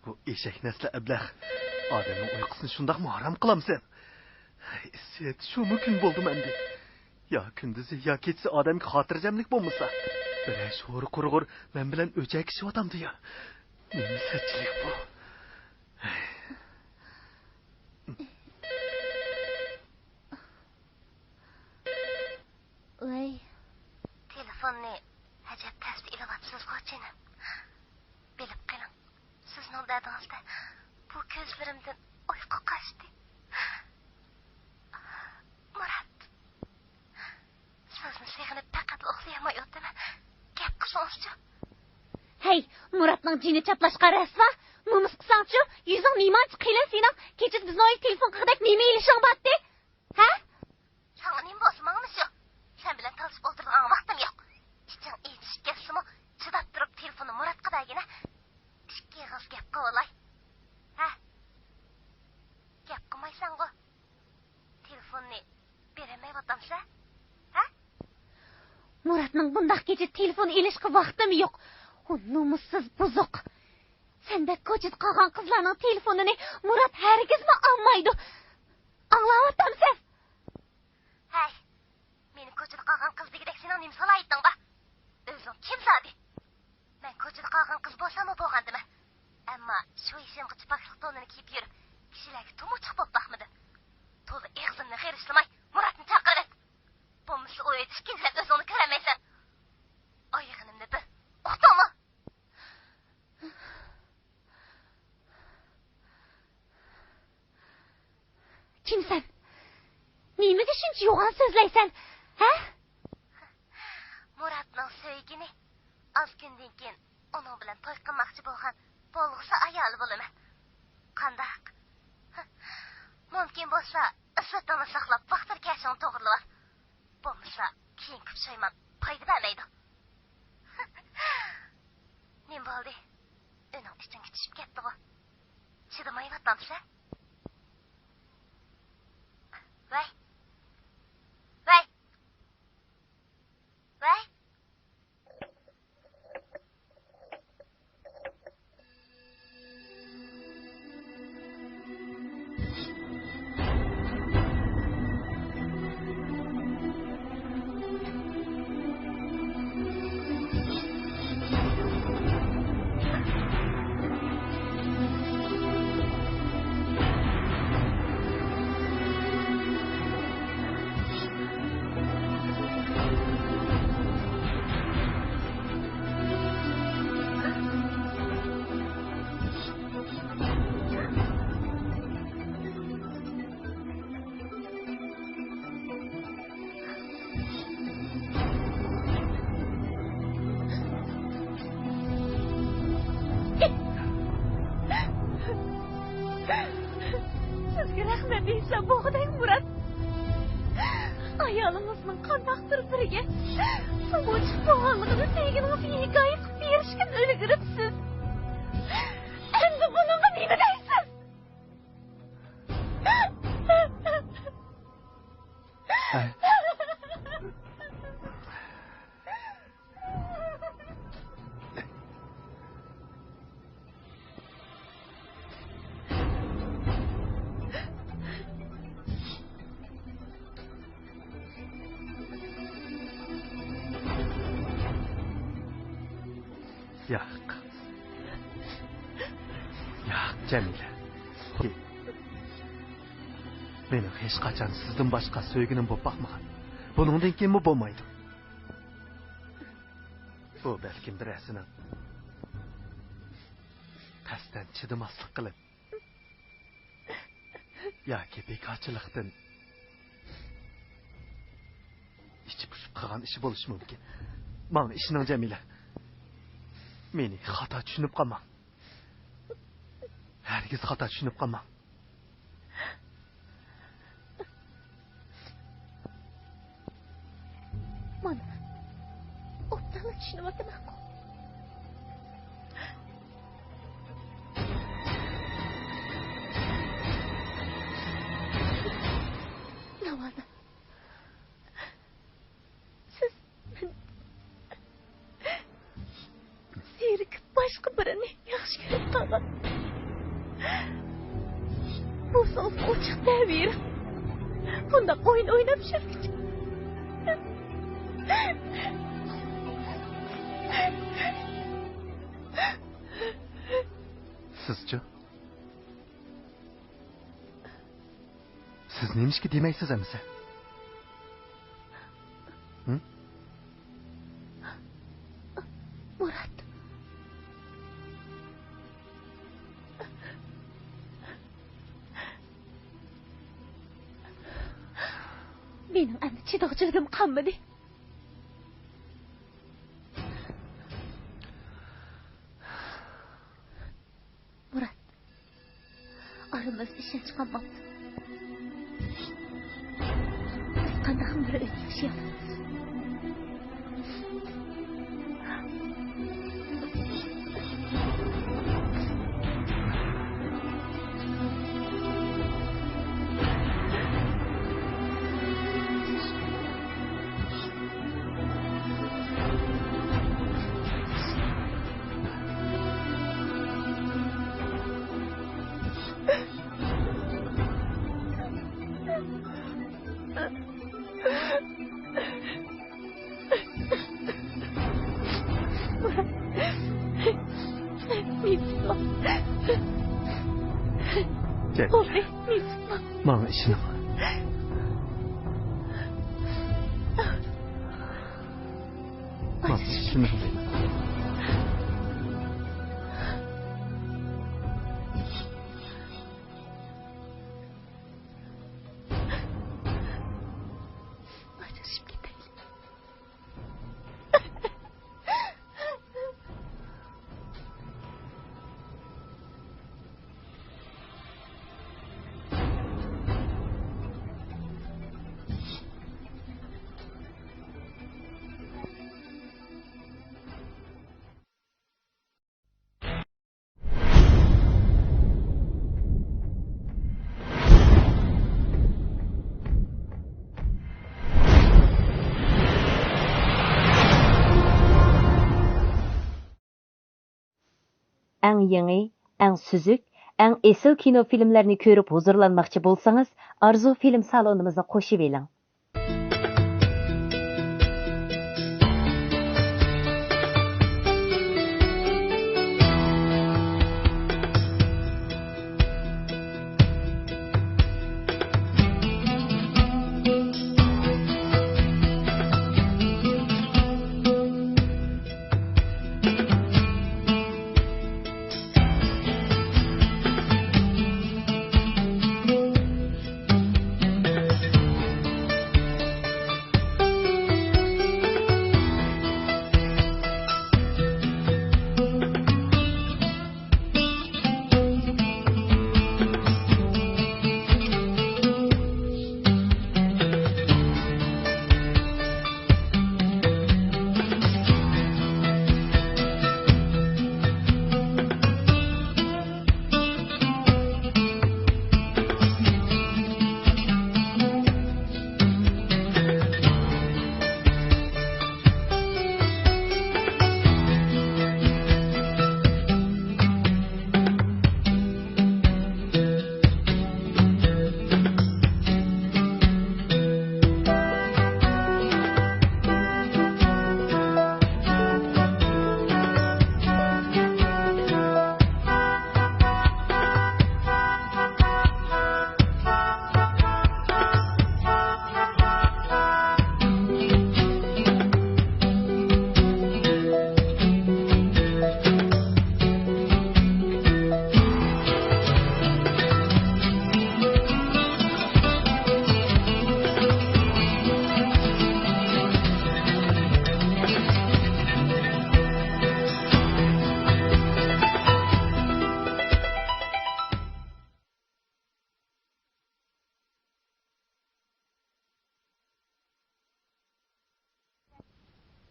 بۇ ئېشەك نەسلى ئەبلەخ، ئادەمنىڭ ئۇيقۇسىنى شۇنداقمۇ ھارام قىلامسەن؟ ھەي، ئىسسىت، شۇمۇ كۈن بولدىمۇ ئەمدى؟ يا كۈندۈزى، يا كېچىسى ئادەمگە خاتىرجەملىك بولمىسا، بىرەر شورى قۇرغۇر مەن بىلەن ئۆچەك ئىچىۋاتامدۇ يا؟ نېمە سەتچىلىك بۇ؟ ۋەي. تېلېفوننى ئەجەب تەستە ئېلىۋاپسىزغۇ، جېنىم. بىلىپ قېلىڭ، سىزنىڭ دەردىڭىزدە بۇ كۆزلىرىمدىن ئۇيقۇ قاچتى. مۇرات، سىزنى سېغىنىپ مۇراتنىڭ جېنى چاپلاشقا رەسۋا. نومۇس قىلساڭچۇ، يۈزۈڭ نېمانچە قېلىن سېنىڭ؟ كېچىدە بىزنىڭ ئۆيگە تېلېفون قىلغۇدەك نېمە ئېلىشىڭ بارتتى؟ ھە؟ ساڭا نېمە بولسا، ماڭىمۇ شۇ. سەن بىلەن تالىشىپ ئولتۇرىدىغان ۋاقتىم يوق. ئىچىڭ ئېچىشىپ كەتسىمۇ، چىداپ تۇرۇپ تېلېفوننى مۇراتقا بەرگىنە. ئىككى ئېغىز گەپ قىلىۋالاي. ھە؟ گەپ قىلمايسەنغۇ؟ تېلېفوننى بېرەلمەيۋاتامسەن؟ ھە؟ مۇراتنىڭ بۇنداق كېچىدە تېلېفون ئېلىشقا ۋاقتىمۇ يوق. ئۇ نومۇسسىز بۇزۇق. سەندەك كوچىدا قالغان قىزلارنىڭ تېلېفونىنى مۇرات ھەرگىزمۇ ئالمايدۇ. ئاڭلاۋاتامسەن؟ ھەي، مېنى كوچىدا قالغان قىز دېگۈدەك سېنىڭ نېمە سالاھىيىتىڭ بار؟ ئۆزۈڭ كىم زادى؟ مەن كوچىدا قالغان قىز بولساممۇ بولغانتىمەن. ئەمما شۇ يېشىمغىچە پاكلىق تونىنى كىيىپ يۈرۈپ، كىشىلەرگە تومۇرچۇق بولۇپ باقمىدىم. تولا ئېغىزىمنى غىرىشلىماي، مۇراتنى چاقىرىۋەت. بولمىسا ئۇ ئۆيدە ئىككىنچىلەپ ئۆزۈڭنى كۆرەلمەيسەن. ئايىغىنىمنى بىل. ئۇقتۇڭمۇ؟ كىمسەن؟ نېمىگە شۇنچە يوغان سۆزلەيسەن؟ ھە؟ مۇراتنىڭ سۆيگىنى، ئاز كۈندىن كېيىن ئۇنىڭ بىلەن توي قىلماقچى بولغان بولغۇسى ئايالى بولىمەن. قانداق؟ مۇمكىن بولسا، ئىززىتىڭنى ساقلاپ، ۋاقتىدا كەشىڭنى توغرىلىۋال. بولمىسا، كېيىنكى پۇشايمان پايدا بەرمەيدۇ. نېمە بولدى؟ ئۆينىڭ ئىچىڭگە چۈشۈپ كەتتىغۇ؟ چىدىمايۋاتامسەن؟ ۋەي! ۋەي! ۋەي! سىزگە رەھمەت ئېيتسام بولغۇدەك، مۇرات. ئايالىڭىزنىڭ قانداقتۇر بىرىگە سۇمۇچۇق بولغانلىقىنى سۆيگىنىڭىزگە ھېكايە قىلىپ بېرىشكە ئۈلگۈرۈپسىز. ئەمدى بۇنىڭغا نېمە دەيسىز؟ ياق. ياق، جەمىلە. مېنىڭ ھېچقاچان سىزدىن باشقا سۆيگىنىم بولۇپ باقمىغان. بۇنىڭدىن كېيىنمۇ بولمايدۇ. بۇ بەلكىم بىرەرسىنىڭ قەستەن چىدىماسلىق قىلىپ، ياكى بىكارچىلىقتىن ئىچى پۇشۇپ قالغان ئىشى بولۇشى مۇمكىن. ماڭا ئىشىنىڭ، جەمىلە. مېنى خاتا چۈشىنىپ قالماڭ. ھەرگىز خاتا چۈشىنىپ قالماڭ. مانا، ئوبدانلا چۈشىنىۋاتىمەنغۇ. ناۋادا، سىز مەن زېرىكىپ، باشقا بىرىنى ياخشى كۆرۈپ قالغان بولسىڭىز، ئوچۇق دەۋېرىڭ. بۇنداق ئويۇن ئويناپ يۈرگۈچە. سىزچۇ؟ سىز نېمىشقا دېمەيسىز ئەمىسە؟ ھە؟ مۇرات. مېنىڭ ئەمدى چىدىغۇچىلىكىم قالمىدى. ئىشەنچ قالماپتۇ. بىز قانداقمۇ بىر ئۆيدە ياشىيالىمىز؟ كەت. ماڭا ئىشىنىڭ. ماڭا ئىشىنىڭ. ئاجرىشىپ كېتەيلى. ئەڭ يېڭى، ئەڭ سۈزۈك، ئەڭ ئېسىل كىنو فىلىملەرنى كۆرۈپ ھۇزۇرلانماقچى بولسىڭىز، ئارزۇ فىلىم سالونىمىزنى قوشۇۋېلىڭ.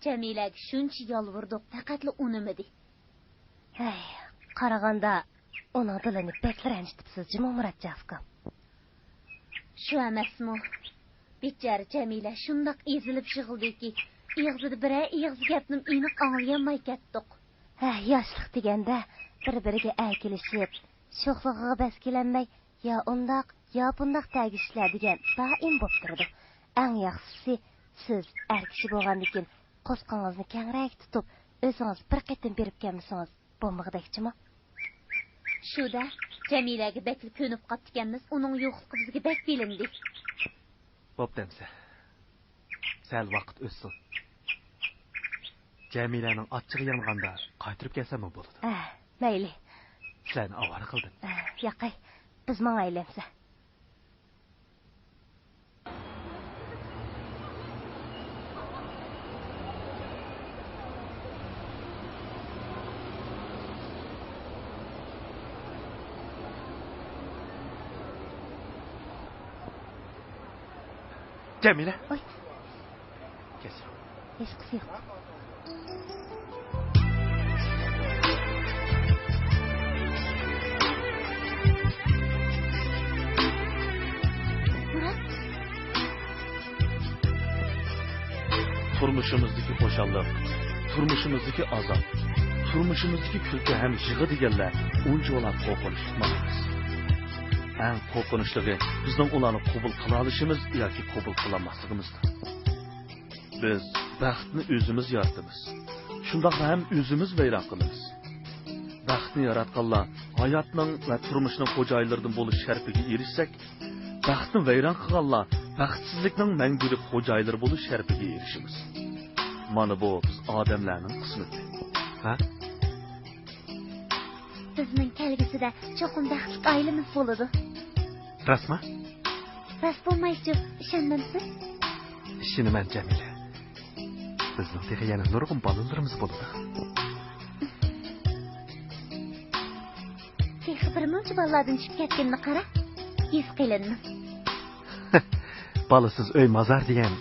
جەمىلەگە شۇنچە يالۋۇردۇق، پەقەتلا ئۇنىمىدى. ھەي، قارىغاندا ئۇنىڭ دىلىنى بەكلا رەنجىتىپسىز جۇمۇ، مۇراتجان ئۇكام. شۇ ئەمەسمۇ؟ بىچارە جەمىلە شۇنداق ئېزىلىپ يىغلىدىكى، ئېغىزىدا بىرەر ئېغىز گەپنىمۇ ئېنىق ئاڭلىيالماي كەتتۇق. ھە، ياشلىق دېگەندە بىر-بىرىگە ئەركىلىشىپ، شوخلۇقىغا بەس كېلەلمەي، يا ئۇنداق، يا بۇنداق تەگىشىشلەر دېگەن دائىم بولۇپ تۇرىدۇ. ئەڭ ياخشىسى، سىز ئەر كىشى بولغاندىكىن قورسىقىڭىزنى كەڭرەك تۇتۇپ، ئۆزىڭىز بىر قېتىم بېرىپ كەلمىسىڭىز بولمىغۇدەكچىمۇ؟ شۇ-دە، جەمىلەگە بەكلا كۆنۈپ قاپتىكەنمىز، ئۇنىڭ يوقلۇقى بىزگە بەك بىلىندى. بوپتۇ ئەمسە. سەل ۋاقىت ئۆتسۇن. جەمىلەنىڭ ئاچچىقى يانغاندا قايتۇرۇپ كەلسەممۇ بولىدۇ. ئە، مەيلى. سىلەرنى ئاۋارە قىلدىم. ئە، ياقەي، بىز ماڭايلى ئەمسە. جەمىلە. ئوي. كەچۈرۈڭ. ھېچقىسى يوق. مۇرات. تۇرمۇشىمىزدىكى خۇشاللىق، تۇرمۇشىمىزدىكى ئازاب، تۇرمۇشىمىزدىكى كۈلكە ھەم يىغا دېگەنلەر ئۇنچىۋالا قورقۇنچلۇق ئەمەس. ئەڭ قورقۇنچلۇقى بىزنىڭ ئۇلارنى قوبۇل قىلالىشىمىز ياكى قوبۇل قىلالماسلىقىمىزدۇر. بىز بەختنى ئۆزىمىز يارىتىمىز. شۇنداقلا ھەم ئۆزىمىز ۋەيران قىلىمىز. بەختنى ياراتقانلار ھاياتنىڭ ۋە تۇرمۇشنىڭ خوجايىنلىرىدىن بولۇش شەرىپىگە ئېرىشسەك، بەختنى ۋەيران قىلغانلار بەختسىزلىكنىڭ مەڭگۈلۈك خوجايىنلىرى بولۇش شەرىپىگە ئېرىشىمىز. مانا بۇ بىز ئادەملەرنىڭ قىسمىتى. ھە؟ بىزنىڭ كەلگۈسىدە چوقۇم بەختلىك ئائىلىمىز بولىدۇ. راستمۇ؟ راست بولمايچۇ، ئىشەنمەمسىز؟ ئىشىنىمەن، جەمىلە. بىزنىڭ تېخى يەنە نۇرغۇن بالىلىرىمىز بولىدۇ. تېخى بىر مۇنچە بالىلاردىن چۈشۈپ كەتكىنىنى قارا، ھېس قىلىنمىز. بالىسىز ئۆي مازار دېگەن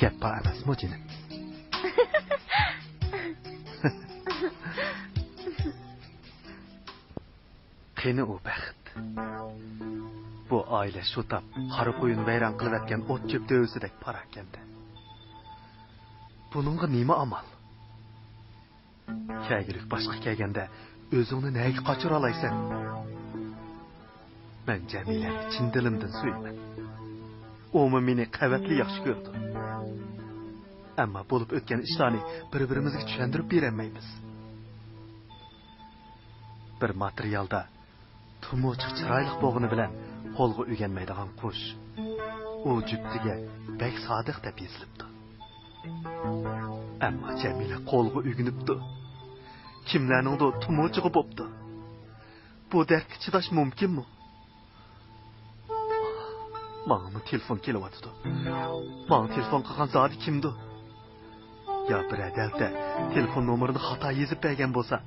گەپ بار ئەمەسمۇ، جېنىم؟ قېنى ئۇ بەخت؟ بۇ ئائىلە شۇ تاپ قارا قۇيۇنى ۋەيران قىلىۋەتكەن ئوت چۆپ دۆۋىسىدەك پاراكەندە. بۇنىڭغا نېمە ئامال؟ كەلگۈلۈك باشقا كەلگەندە ئۆزۈڭنى نەگە قاچۇرالايسەن؟ مەن جەمىلەنى چىن دىلىمدىن سۆيىمەن. ئۇمۇ مېنى قەۋەتلا ياخشى كۆرىدۇ. ئەمما بولۇپ ئۆتكەن ئىشلارنى بىر-بىرىمىزگە چۈشەندۈرۈپ بېرەلمەيمىز. بىر ماتېرىيالدا تۇمۇچۇق چىرايلىق بولغىنى بىلەن قولغا ئۆگەنمەيدىغان قۇش ئۇ جۈپتىگە بەك سادىق دەپ يېزىلىپتۇ. ئەمما جەمىلە قولغا ئۆگىنىپتۇ. كىملەرنىڭدۇ تۇمۇچۇقى بوپتۇ. بۇ دەردكە چىداش مۇمكىنمۇ؟ ماڭىمۇ تېلېفون كېلىۋاتىدۇ. ماڭا تېلېفون قىلغان زادى كىمدۇ؟ يا بىرەر دەلتە تېلېفون نومۇرىنى خاتا يېزىپ بەرگەن بولسا،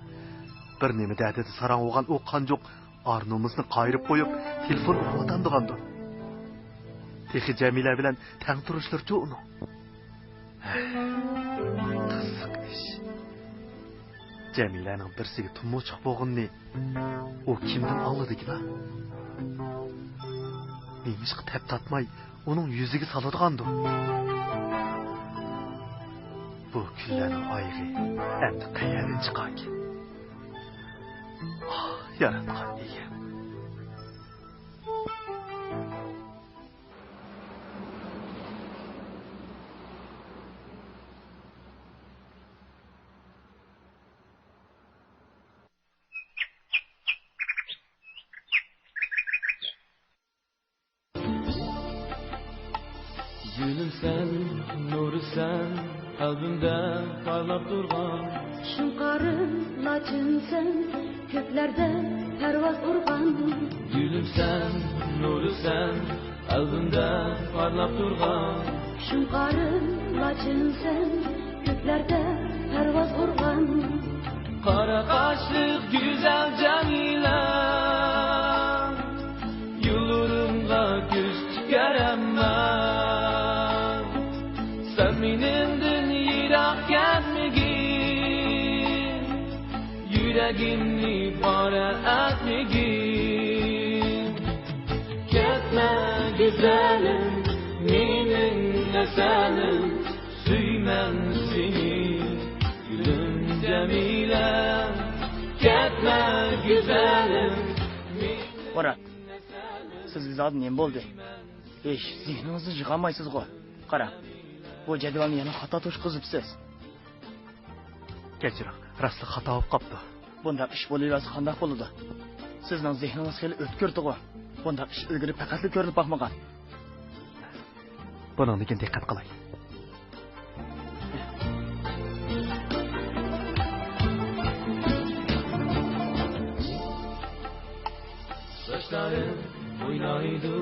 بىر نېمە دەردىدە ساراڭ بولغان ئۇ قانجۇق ئار نومۇسنى قايرىپ قويۇپ، تېلېفون ئۇرۇۋاتامدىغاندۇ؟ تېخى جەمىلە بىلەن تەڭ تۇرۇشلىرىچۇ ئۇنىڭ؟ قىزىق ئىش. جەمىلەنىڭ بىرسىگە تۇمۇچۇق بولغىنىنى ئۇ كىمدىن ئاڭلىدىكىلا؟ نېمىشقا تەپ تارتماي ئۇنىڭ يۈزىگە سالىدىغاندۇ؟ بۇ كۈنلەرنىڭ ئايىغى ئەمدى قەيەردىن چىقاركىن؟ ئاھ، ياراتقان ئىگەم. گۈلۈمسەن، نۇرسەن، قەلبىمدە پارلاپ تۇرغان. شۇڭقارىم لاچىنسەن، كۆكلەردە پەرۋاز ئۇرغان. گۈلۈمسەن، نۇرسەن، قەلبىمدە پارلاپ تۇرغان. شۇڭقارىم لاچىنسەن، كۆكلەردە پەرۋاز ئۇرغان. قارا قاشلىق گۈزەل جەمىلە، يوللىرىمغا كۆز تىكەر ئەمما. سەن مېنىڭدىن يىراق كەتمىگىن، يۈرەگىمنى پارە ئەتمىگىن. كەتمە گۈزەلىم، مېنىڭ ھەسەنىم، سۆيىمەن سېنى، گۈلۈم جەمىلە. كەتمە گۈزەلىم. مۇرات، سىزگە زادى نېمە بولدى؟ ھېچ زېھنىڭىزنى يىغالمايسىزغۇ؟ قاراڭ، بۇ جەدۋەلنى يەنە خاتا توشقۇزۇپسىز. كەچۈرۈڭ، راستلا خاتا بولۇپ قاپتۇ. بۇنداق ئىش بولۇۋەرسە قانداق بولىدۇ؟ سىزنىڭ زېھنىڭىز خېلى ئۆتكۈردىغۇ. بۇنداق ئىش ئىلگىرى پەقەتلا كۆرۈلۈپ باقمىغان. بۇنىڭدىن كېيىن دىققەت قىلاي. ساچلىرىم ئوينايدۇ،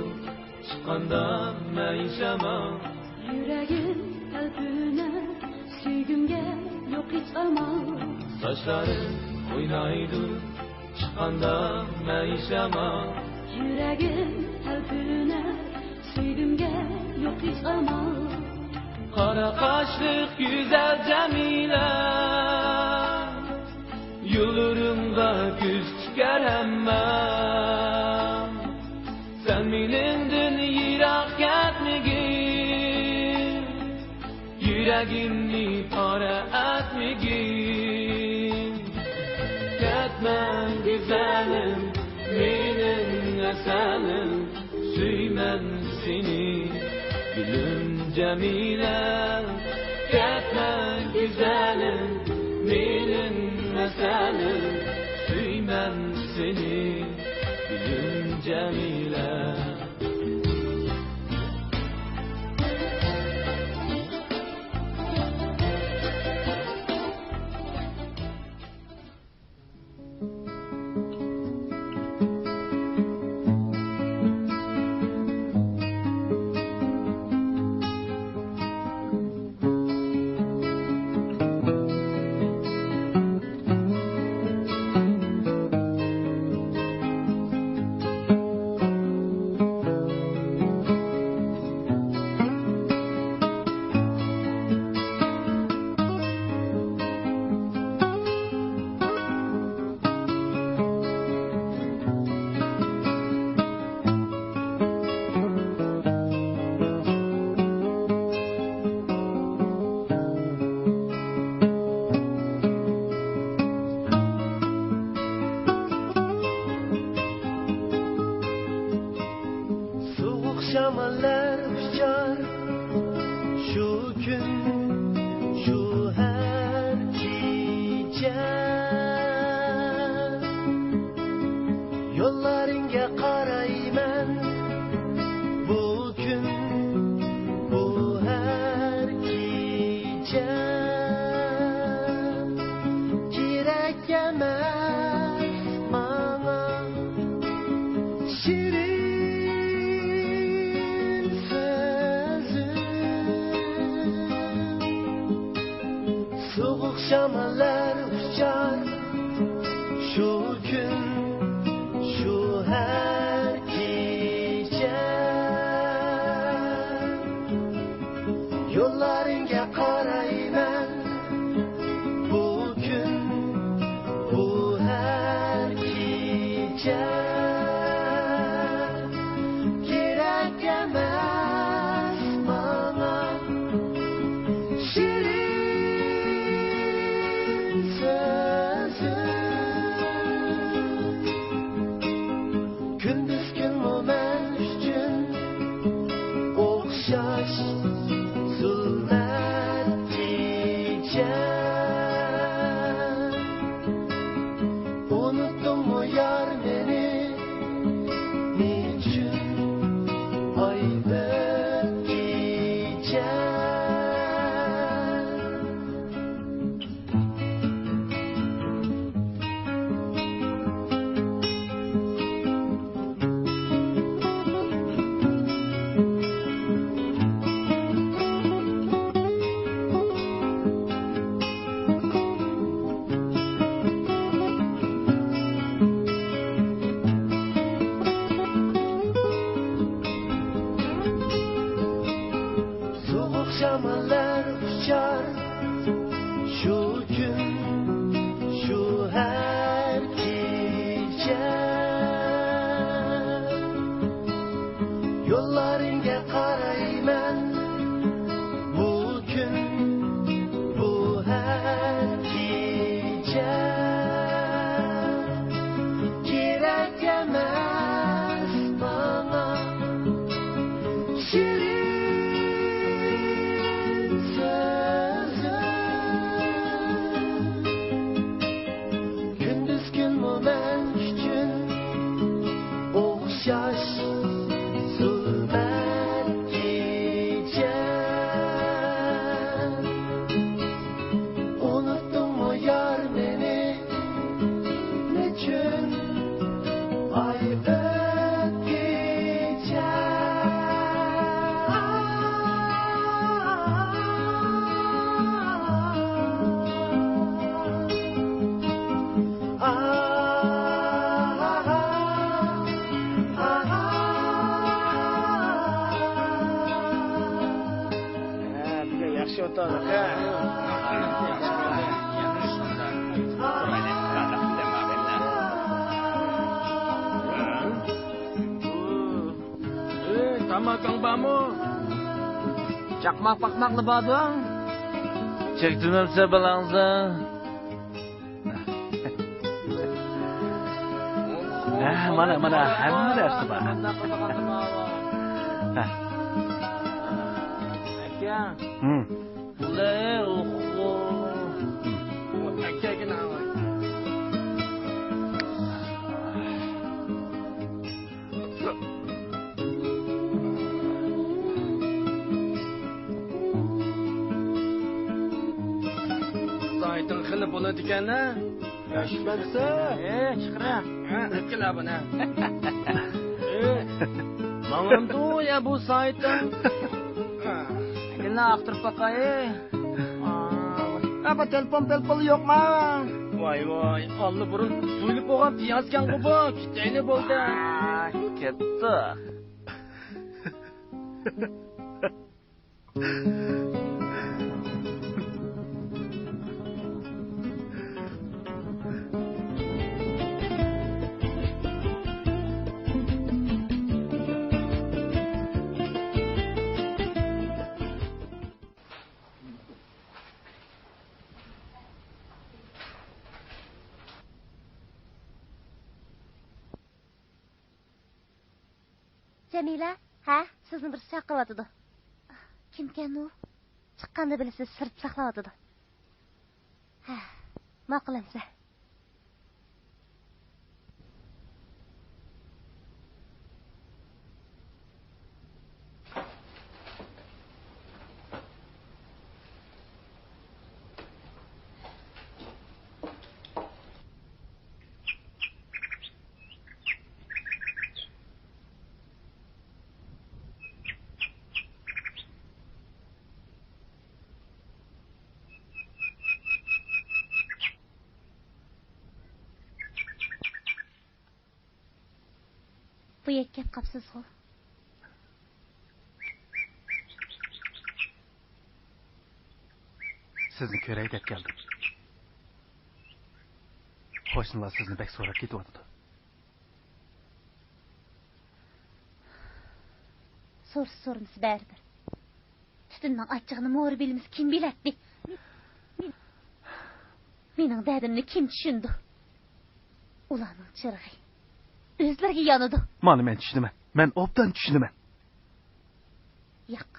چىققاندا مەيىن شامال. يۈرەگىم تەلپۈنەر، سۆيگۈمگە يوق ھېچ ئامال. ساچلىرىم ئوينايدۇ، چىققاندا مەيىن شامال. يۈرەگىم تەلپۈنەر، سۆيگۈمگە يوق قارا قاشلىق گۈزەل جەمىلە، يوللىرىڭغا كۆز تىكەر ھەممە. سەن مېنىڭدىن يىراق كەتمىگىن، يۈرىكىمنى پارە ئەتمىگىن. كەتمە گۈزەلىم، مېنىڭ ئەسەلىم، سۆيىمەن سېنى، گۈلۈم جەمىلە. كەتمە گۈزەلىم، مېنىڭ ئەسەلىم، سۆيىمەن سېنى، گۈلۈم جەمىلە. سوغۇق شاماللار ئۇچار شۇ كۈن، شۇ ھەر كېچە. يوللىرىڭغا قارايمەن بۇ كۈن، بۇ ھەر كېچە. كېرەك ئەمەس ماڭا شېرىن سۆزۈڭ. سوغۇق شاماللار ئۇچار شۇ كۈن، شۇ ھەر كېچە. يوللىرىڭغا قارايمەن بۇ كۈن، بۇ ھەر كېچە. كېرەك ئەمەس ماڭا شېرىن سۆزۈڭ. كۈندۈز كۈنمۇ مەن ئۈچۈن ئوخشاش زۇلمەت كېچە. ئۇنۇتتۇڭمۇ يار مېنى، نېچۈن ئايدىڭ كېچە؟ سوغۇق شاماللار ئۇچار شۇ كۈن، شۇ ھەر كېچە. يوللىرىڭغا قارايمەن بۇ كۈن، بۇ ھەر كېچە. كېرەك ئەمەس ماڭا شېرىن سۆزۈڭ. ئولتۇر. ئەي، تاماكاڭ بارمۇ؟ چاقماق پاقماقلا باردۇ. چەكتىمەمسە بالاڭزا. ھە، مانا، مانا، ھەممە نەرسە بار. ھە. ئاكا. ھىم. بۇلار، ئوخو. ھىم. ئاكا، ئاكا، ناۋاي. سايتىڭ خېلى بولىدىكەن-ە. ياش بەرسە. ئە، چىقىرە. ھە، ئەتكىلە بۇنى. ئە، ماڭامدۇ يا بۇ سايتىڭ؟ ئەكىلنى ئاختۇرۇپ باقاي. ئا، بۇ تېلېفون، تېلېفون يوقما؟ ۋاي، ۋاي، ئاللىبۇرۇن سويۇلۇپ بولغان پىيازكەنغۇ بۇ. كېتەيلى بولدى. ئا، كەتتۇق. جەمىلە، ھە، سىزنى بىرسى چاقىرىۋاتىدۇ. كىمكەن ئۇ؟ چىققاندا بىلىسىز، سىرتتا ساقلاۋاتىدۇ. ھە، ماقۇل ئەمىسە. بۇ يەرگە كەپ قاپسىزغۇ؟ سىزنى كۆرەي دەپ كەلدىم. قوشنىلار سىزنى بەك سوراپ كېتىۋاتىدۇ. سورىسا سورىمىسا بەرىبىر. تۈتۈننىڭ ئاچچىقىنى مورا بىلمىسە كىم بىلەتتى؟ مېنىڭ دەردىمنى كىم چۈشىنىدۇ؟ ئۇلارنىڭ چىرىغى ئۆزلىرىگە يانىدۇ. مانا مەن چۈشىنىمەن. مەن ئوبدان چۈشىنىمەن. ياق.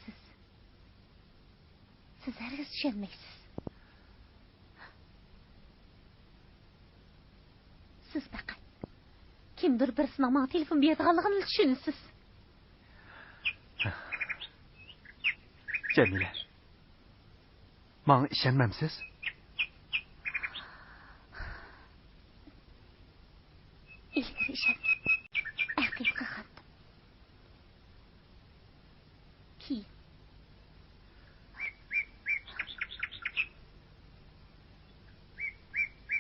سىز، سىز ھەرگىز چۈشەنمەيسىز. سىز پەقەت كىمدۇر بىرسىنىڭ ماڭا تېلېفون بېرىدىغانلىقىنىلا چۈشىنىسىز. جەمىلە، ماڭا ئىشەنمەمسىز؟ ئىلگىرى ئىشەنگەن، ئەقىدە قىلغانتىم. كېيىن.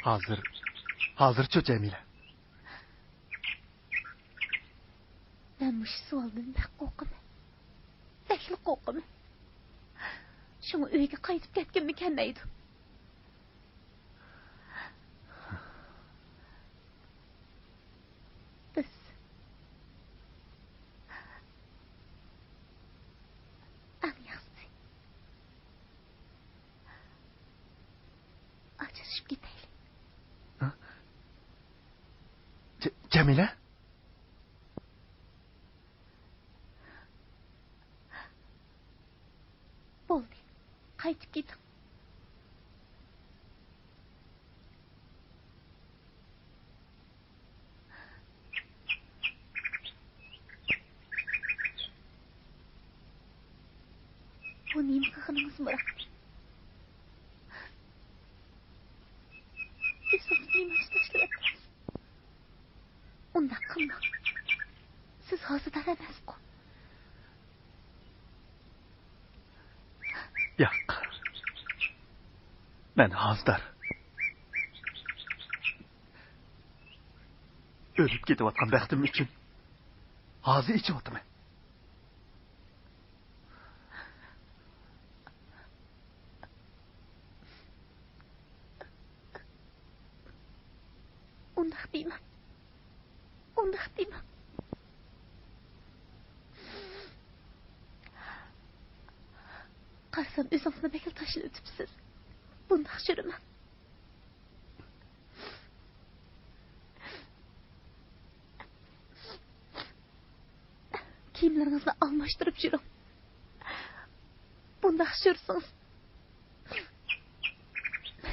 ھازىر، ھازىرچۇ، جەمىلە؟ مەن مۇشۇ سوئالدىن بەك قورقىمەن. بەكلا قورقىمەن. شۇڭا ئۆيگە قايتىپ كەتكۈممۇ كەلمەيدۇ. بىز ئەڭ ياخشىسى ئاجرىشىپ كېتەيلى. ھە؟ جە-، جەمىلە؟ بولدى، قايتىپ كېتىڭ. بۇ نېمە قىلغىنىڭىز، مۇرات؟ ئۆزىڭىزنى نېمە ئۈچۈن تاشلىۋەتتىڭىز؟ ئۇنداق قىلماڭ. سىز ھازىدار ئەمەسقۇ؟ ياق. مەن ھازىدار. ئۆلۈپ كېتىۋاتقان بەختىم ئۈچۈن ھازا ئېچىۋاتىمەن. دەيمەن. ئۇنداق دەيمەن. قارىسام، ئۆزىڭىزنى بەكلا تاشلىۋېتىپسىز. بۇنداق يۈرمەڭ. كىيىملىرىڭىزنى ئالماشتۇرۇپ يۈرۈڭ. بۇنداق يۈرسىڭىز،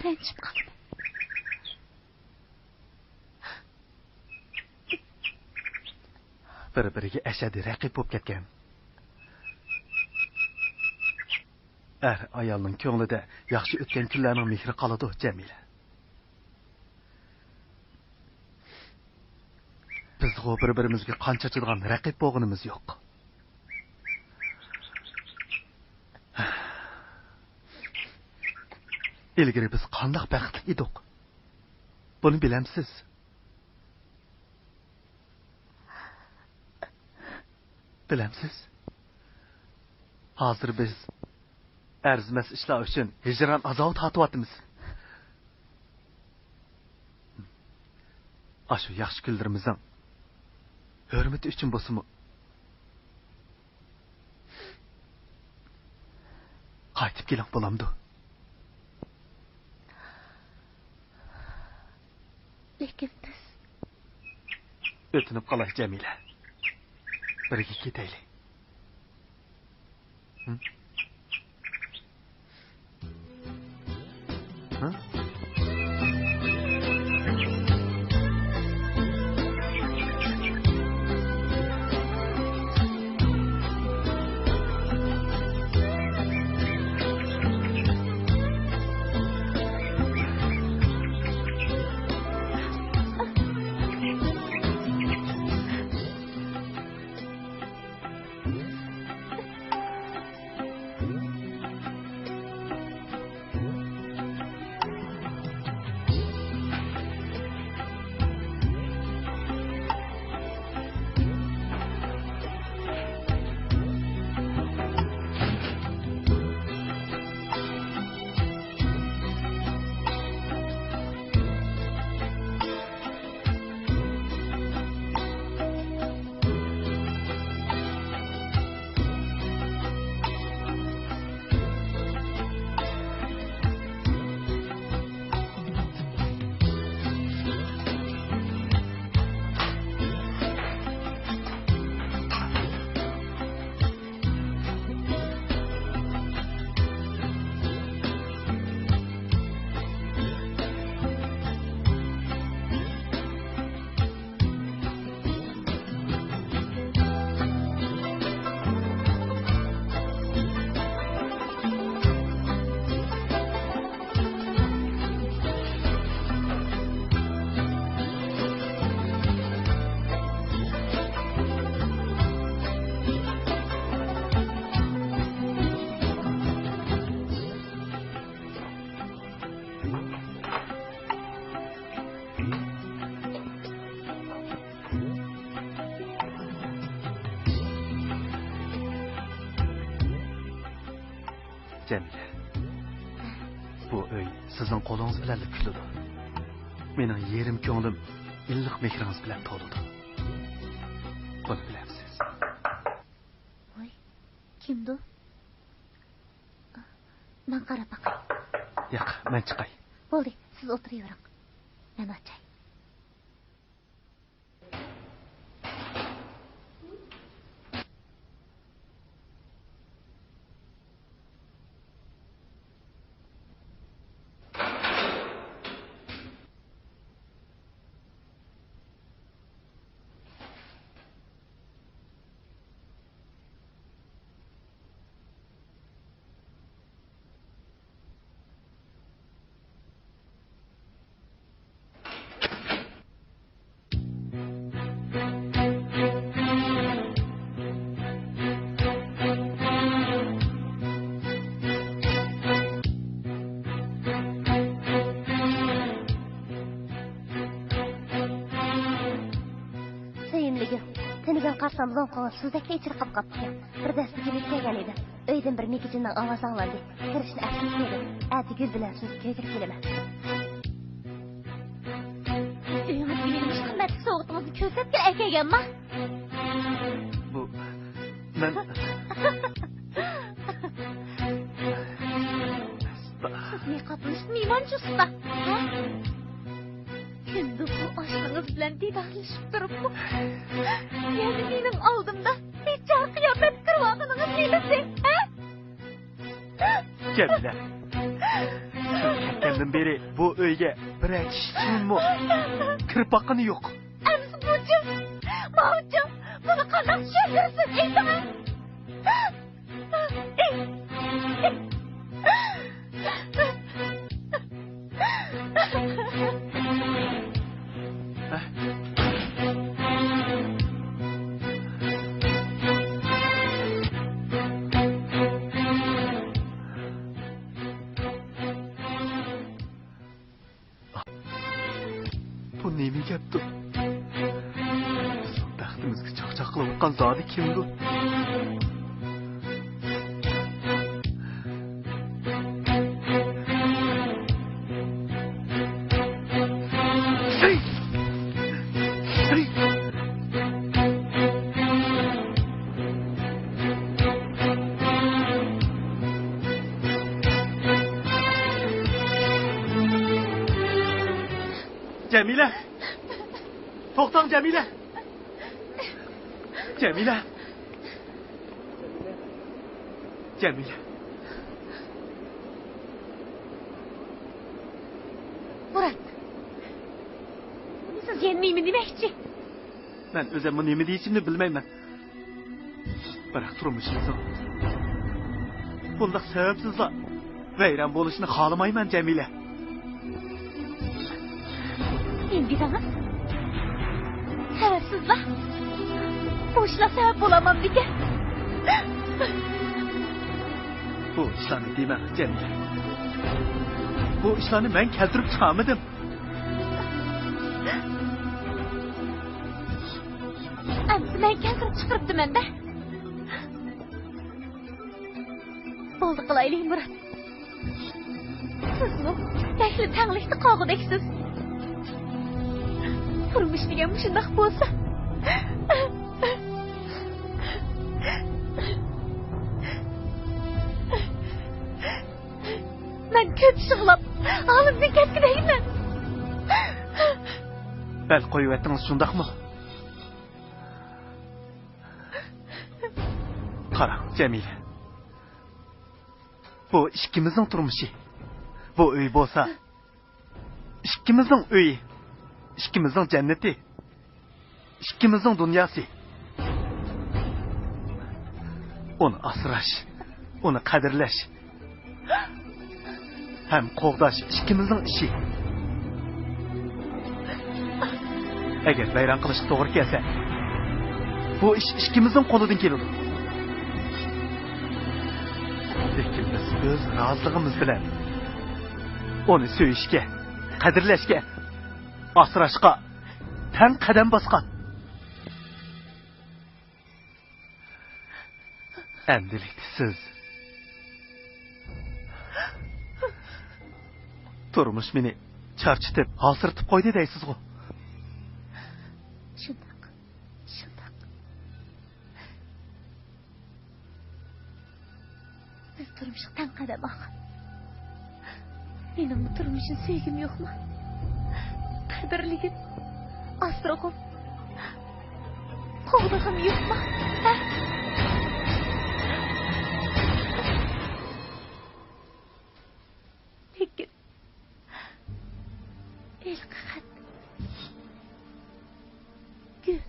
رەنجىپ قالىمەن. بىر-بىرىگە ئەشەددىي رەقىب بولۇپ كەتكەن. ئەر ئايالنىڭ كۆڭلىدە ياخشى ئۆتكەن كۈنلەرنىڭ مېھرى قالىدۇ، جەمىلە. بىزغۇ بىر-بىرىمىزگە قان چاچىدىغان رەقىب بولغىنىمىز يوق. ئىلگىرى بىز قانداق بەختلىك ئىدۇق، بۇنى بىلەمسىز؟ بىلەمسىز؟ ھازىر بىز ئەرزىمەس ئىشلار ئۈچۈن ھىجران ئازابى تارتىۋاتىمىز. ئاشۇ ياخشى كۈنلىرىمىزنىڭ ھۆرمىتى ئۈچۈن بولسىمۇ، قايتىپ كېلىڭ، بولامدۇ؟ لېكىن بىز. ئۆتۈنۈپ قالاي، جەمىلە. بىرگە كېتەيلى. ھە؟ ھە؟ جەمىلە، بۇ ئۆي سىزنىڭ قولىڭىز بىلەنلا كۈلىدۇ. مېنىڭ يېرىم كۆڭلۈم ئىللىق مېھرىڭىز بىلەن تولىدۇ. بۇنى بىلەمسىز؟ ۋاي، كىمدۇ؟ مەن قاراپ باقاي. ياق، مەن چىقاي. بولدى، سىز ئولتۇرۇۋېرىڭ. مەن ئاچاي. سۆيۈملۈكۈم، تۈنۈگۈن قارىسام لوڭقىڭىز سۇدەك ئېچىلىپ قاپتىكەن. بىر دەستە كېلىپ كەلگەن ئىدىم. ئۆيدىن بىر مېكىجىننىڭ ئاۋازى ئاڭلاندى. كىرىشنى ئەسلىگە كەلدىم. ئەتە گۈل بىلەن سىزگە كۆيدۈرۈپ كېلىمەن. ئۆيىڭىزگە مېنى كۆرسەتكىلى ئەكەلگەنما؟ بۇ، مەن، سىز نىقابلىنىش مېھمانچى ئۇستا، ھە؟ كۈندە بۇ ئاشنىڭىز بىلەن دىدارلىشىپ تۇرۇپمۇ، يەنە مېنىڭ ئالدىمدا بىچارە قىياپەتتە كىرىۋالغىنىڭىز ھېلىسى، ھە؟ جەمىلە، سىز كەتكەندىن بېرى بۇ ئۆيگە بىرەر كىشى چىۋىنمۇ كىرىپ باققىنى يوق. ئەمىسە بۇچۇ، ماۋۇچۇ، بۇنى قانداق چۈشەندۈرىسىز، ئېيتىڭە. بۇ نېمە گەپتۇ؟ بىزنىڭ بەختىمىزگە چاقچاق قىلىۋاتقان زادى كىمدۇ؟ جەمىلە! توختاڭ، جەمىلە! جەمىلە! جەمىلە! مۇرات! سىز يەنە نېمە دېمەكچى؟ مەن ئۆزۈممۇ نېمە دېيىشىمنى بىلمەيمەن. بىراق تۇرمۇشىمىزنىڭ بۇنداق سەۋەبسىزلا ۋەيران بولۇشىنى خالىمايمەن، جەمىلە. نېمە دېدىڭىز؟ سەۋەبسىزلا؟ بۇ ئىشلار سەۋەب بولالمامدىكەن. بۇ ئىشلارنى دېمەڭ، جەمىلە. بۇ ئىشلارنى مەن كەلتۈرۈپ چىقارمىدىم. ئەمدى مەن كەلتۈرۈپ چىقىرىپتىمەن-دە. بولدى قىلايلى، مۇرات. سىزمۇ بەكلا تەڭلىكتە قالغۇدەكسىز. تۇرمۇش دېگەن مۇشۇنداق بولسا. مەن كۆپ يىغلاپ، ھالىمدىن كەتكۈدەكمەن. بەل قويۇۋەتتىڭىز، شۇنداقمۇ؟ قاراڭ، جەمىلە. بۇ ئىككىمىزنىڭ تۇرمۇشى. بۇ ئۆي بولسا ئىككىمىزنىڭ ئۆيى، ئىككىمىزنىڭ جەننىتى، ئىككىمىزنىڭ دۇنياسى. ئۇنى ئاسراش، ئۇنى قەدىرلەش ھەم قوغداش ئىككىمىزنىڭ ئىشى. ئەگەر ۋەيران قىلىشقا توغرا كەلسە، بۇ ئىش ئىككىمىزنىڭ قولىدىن كېلىدۇ. لېكىن بىز ئۆز رازىلىقىمىز بىلەن ئۇنى سۆيۈشكە، قەدىرلەشكە، ئاسراشقا تەڭ قەدەم باسقان. ئەمدىلىكتە سىز تۇرمۇش مېنى چارچىتىپ، ھالسىرىتىپ قويدى دەيسىزغۇ؟ شۇنداق، شۇنداق. بىز تۇرمۇشقا تەڭ قەدەم ئالغان. مېنىڭمۇ تۇرمۇشنى سۆيگۈم يوقمۇ؟ قەدىرلىگۈم، ئاسرىغۇم، قوغدىغۇم يوقمۇ؟ ھە؟ لېكىن ھېلىقى خەت. گۈل.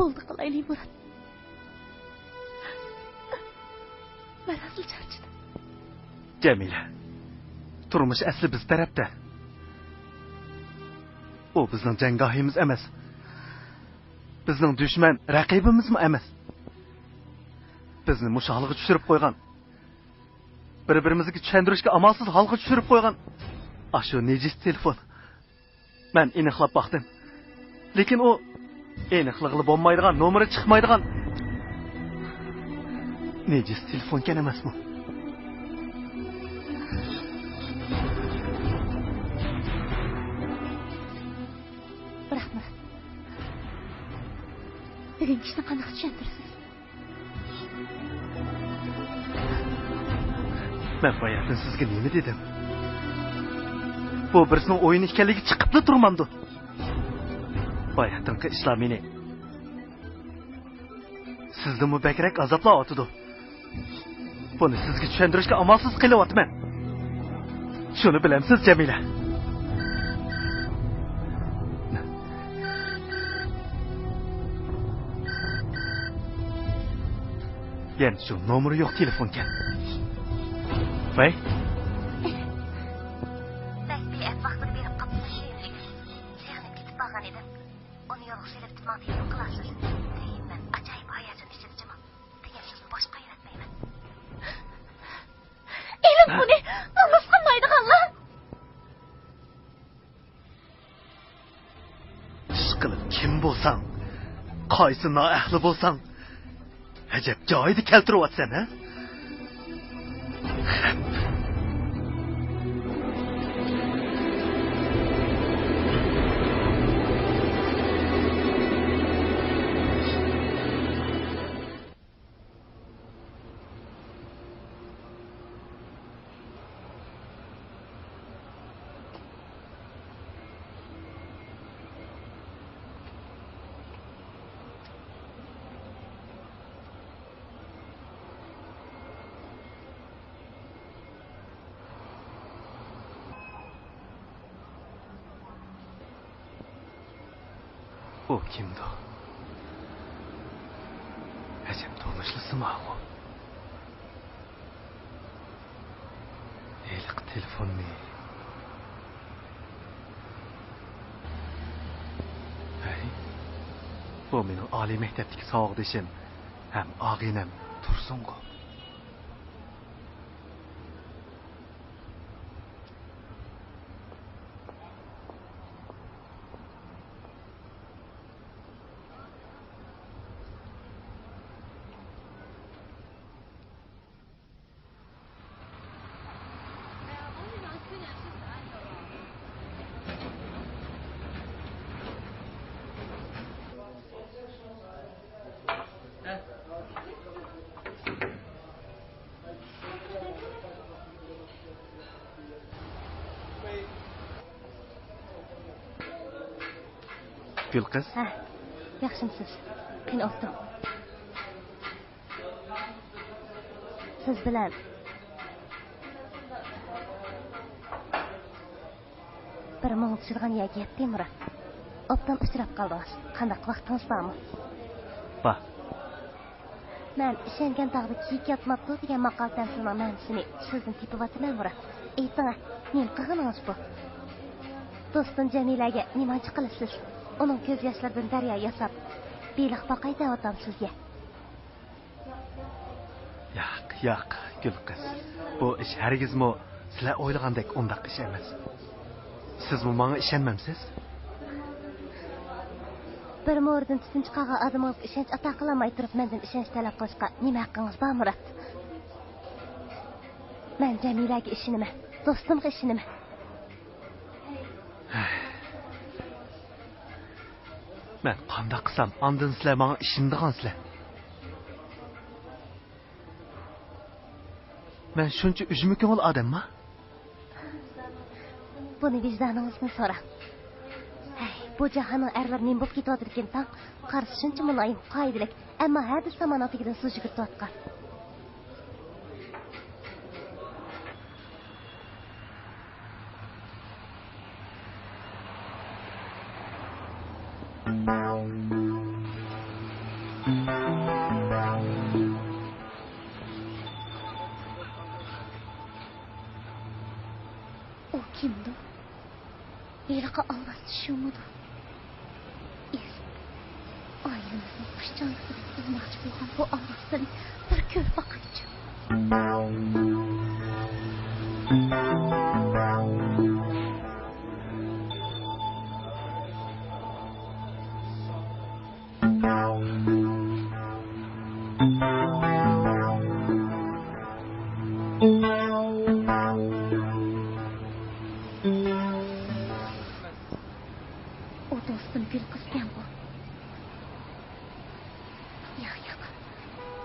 بولدى قىلايلى، مۇرات. مەن ھازىر چارچىدىم. جەمىلە، تۇرمۇش ئەسلى بىز تەرەپتە. ئۇ بىزنىڭ جەڭگاھىمىز ئەمەس. بىزنىڭ دۈشمەن، رەقىبىمىزمۇ ئەمەس. بىزنى مۇشۇ ھالغا چۈشۈرۈپ قويغان، بىر-بىرىمىزگە چۈشەندۈرۈشكە ئامالسىز ھالغا چۈشۈرۈپ قويغان ئاشۇ نىجىس تېلېفون. مەن ئېنىقلاپ باقتىم. لېكىن ئۇ ئېنىقلىغىلى بولمايدىغان، نومۇرى چىقمايدىغان نىجىس تېلېفونكەن ئەمەسمۇ؟ بىراق مۇرات، بۈگۈنكى ئىشنى قانداق چۈشەندۈرىسىز؟ مەن باياتىن سىزگە نېمە دېدىم؟ بۇ بىرسىنىڭ ئويۇنى ئىكەنلىكى چىقىپلا تۇرمامدۇ؟ باياتىنقى ئىشلار مېنى سىزدىنمۇ بەكرەك ئازابلاۋاتىدۇ. بۇنى سىزگە چۈشەندۈرۈشكە ئامالسىز قېلىۋاتىمەن. شۇنى بىلەمسىز، جەمىلە؟ يەنە شۇ نومۇرى يوق تېلېفونكەن. ۋەي. بەك بىئەپ ۋاقتىدا بېرىپ قاپسىز، شېرىنلىك. سېغىنىپ كېتىپ بارغان ئىدىم. ئۇنى يولغا سېلىپ ماڭا تېلېفون قىلارسىز. دەيمەن، ئاجايىپ ھاياجان ئىچىدە جىمىپ. دېگەن سۆزنى بوشقا ئايراتمايمەن. ئېلىڭ بۇنى، نومۇس قىلمايدىغانلار! ئىشقىلىپ كىم بولساڭ، قايسى نائەھلى بولساڭ، ئەجەب جايىدا كەلتۈرۈۋاتىسەن، ھە؟ ئۇ كىمدۇ؟ ئەجەب تونۇشلىسىمۇ ئۇ. ھېلىقى تېلېفوننى. ھەي، بۇ مېنىڭ ئالىي مەكتەپتىكى ساۋاقدىشىم ھەم ئاغىنەم تۇرسۇنغۇ. گۈل قىز. ھە، ياخشىمسىز؟ قېنى ئولتۇرۇڭ. سىز بىلەن بىر مۇڭدىشىدىغان يەرگە يەتتى، مۇرات. ئوبدان ئۇچراپ قالدىڭىز. قانداق، ۋاقتىڭىز بارمۇ؟ بار. مەن «ئىشەنگەن تاغدا كىيىك ياتماپتۇ» دېگەن ماقالە-تەمسىلنىڭ مەنىسىنى سىزدىن تېپىۋاتىمەن، مۇرات. ئېيتىڭە، نېمە قىلغىنىڭىز بۇ؟ دوستۇم جەمىلەگە نېمانچە قىلىسىز؟ ئۇنىڭ كۆز ياشلىرىدىن دەريا ياساپ، بېلىق باقاي دەۋاتامسىز يا؟ ياق، ياق، گۈل قىز. بۇ ئىش ھەرگىزمۇ سىلەر ئويلىغاندەك ئۇنداق ئىش ئەمەس. سىزمۇ ماڭا ئىشەنمەمسىز؟ بىر مورىدىن تۈتۈن چىقارغان ئادىمىڭىزگە ئىشەنچ ئاتا قىلالماي تۇرۇپ، مەندىن ئىشەنچ تەلەپ قىلىشقا نېمە ھەققىڭىز بار، مۇرات؟ مەن جەمىلەگە ئىشىنىمەن، دوستۇمغا ئىشىنىمەن. مەن قانداق قىلسام، ئاندىن سىلەر ماڭا ئىشىنىدىغانسىلەر؟ مەن شۇنچە ئۈجمە كۆڭۈل ئادەمما؟ بۇنى ۋىجدانىڭىزدىن سوراڭ. ھەي، بۇ جاھاننىڭ ئەرلىرى نېمە بولۇپ كېتىۋاتىدىكىن تاڭ؟ قارىسا شۇنچە مۇلايىم، قائىدىلىك، ئەمما ھەدىسى زاماننىڭ تېگىدىن سۇ يۈگۈرتۈۋاتقان. ئۇ كىمدۇ؟ ھېلىقى ئالۋاستى شۇمىدۇ؟ ئېزىپ، ئائىلىمىزنىڭ خۇشچانلىقىنى بۇزماقچى بولغان بۇ ئالۋاستىنى بىر كۆرۈپ باقايچۇ.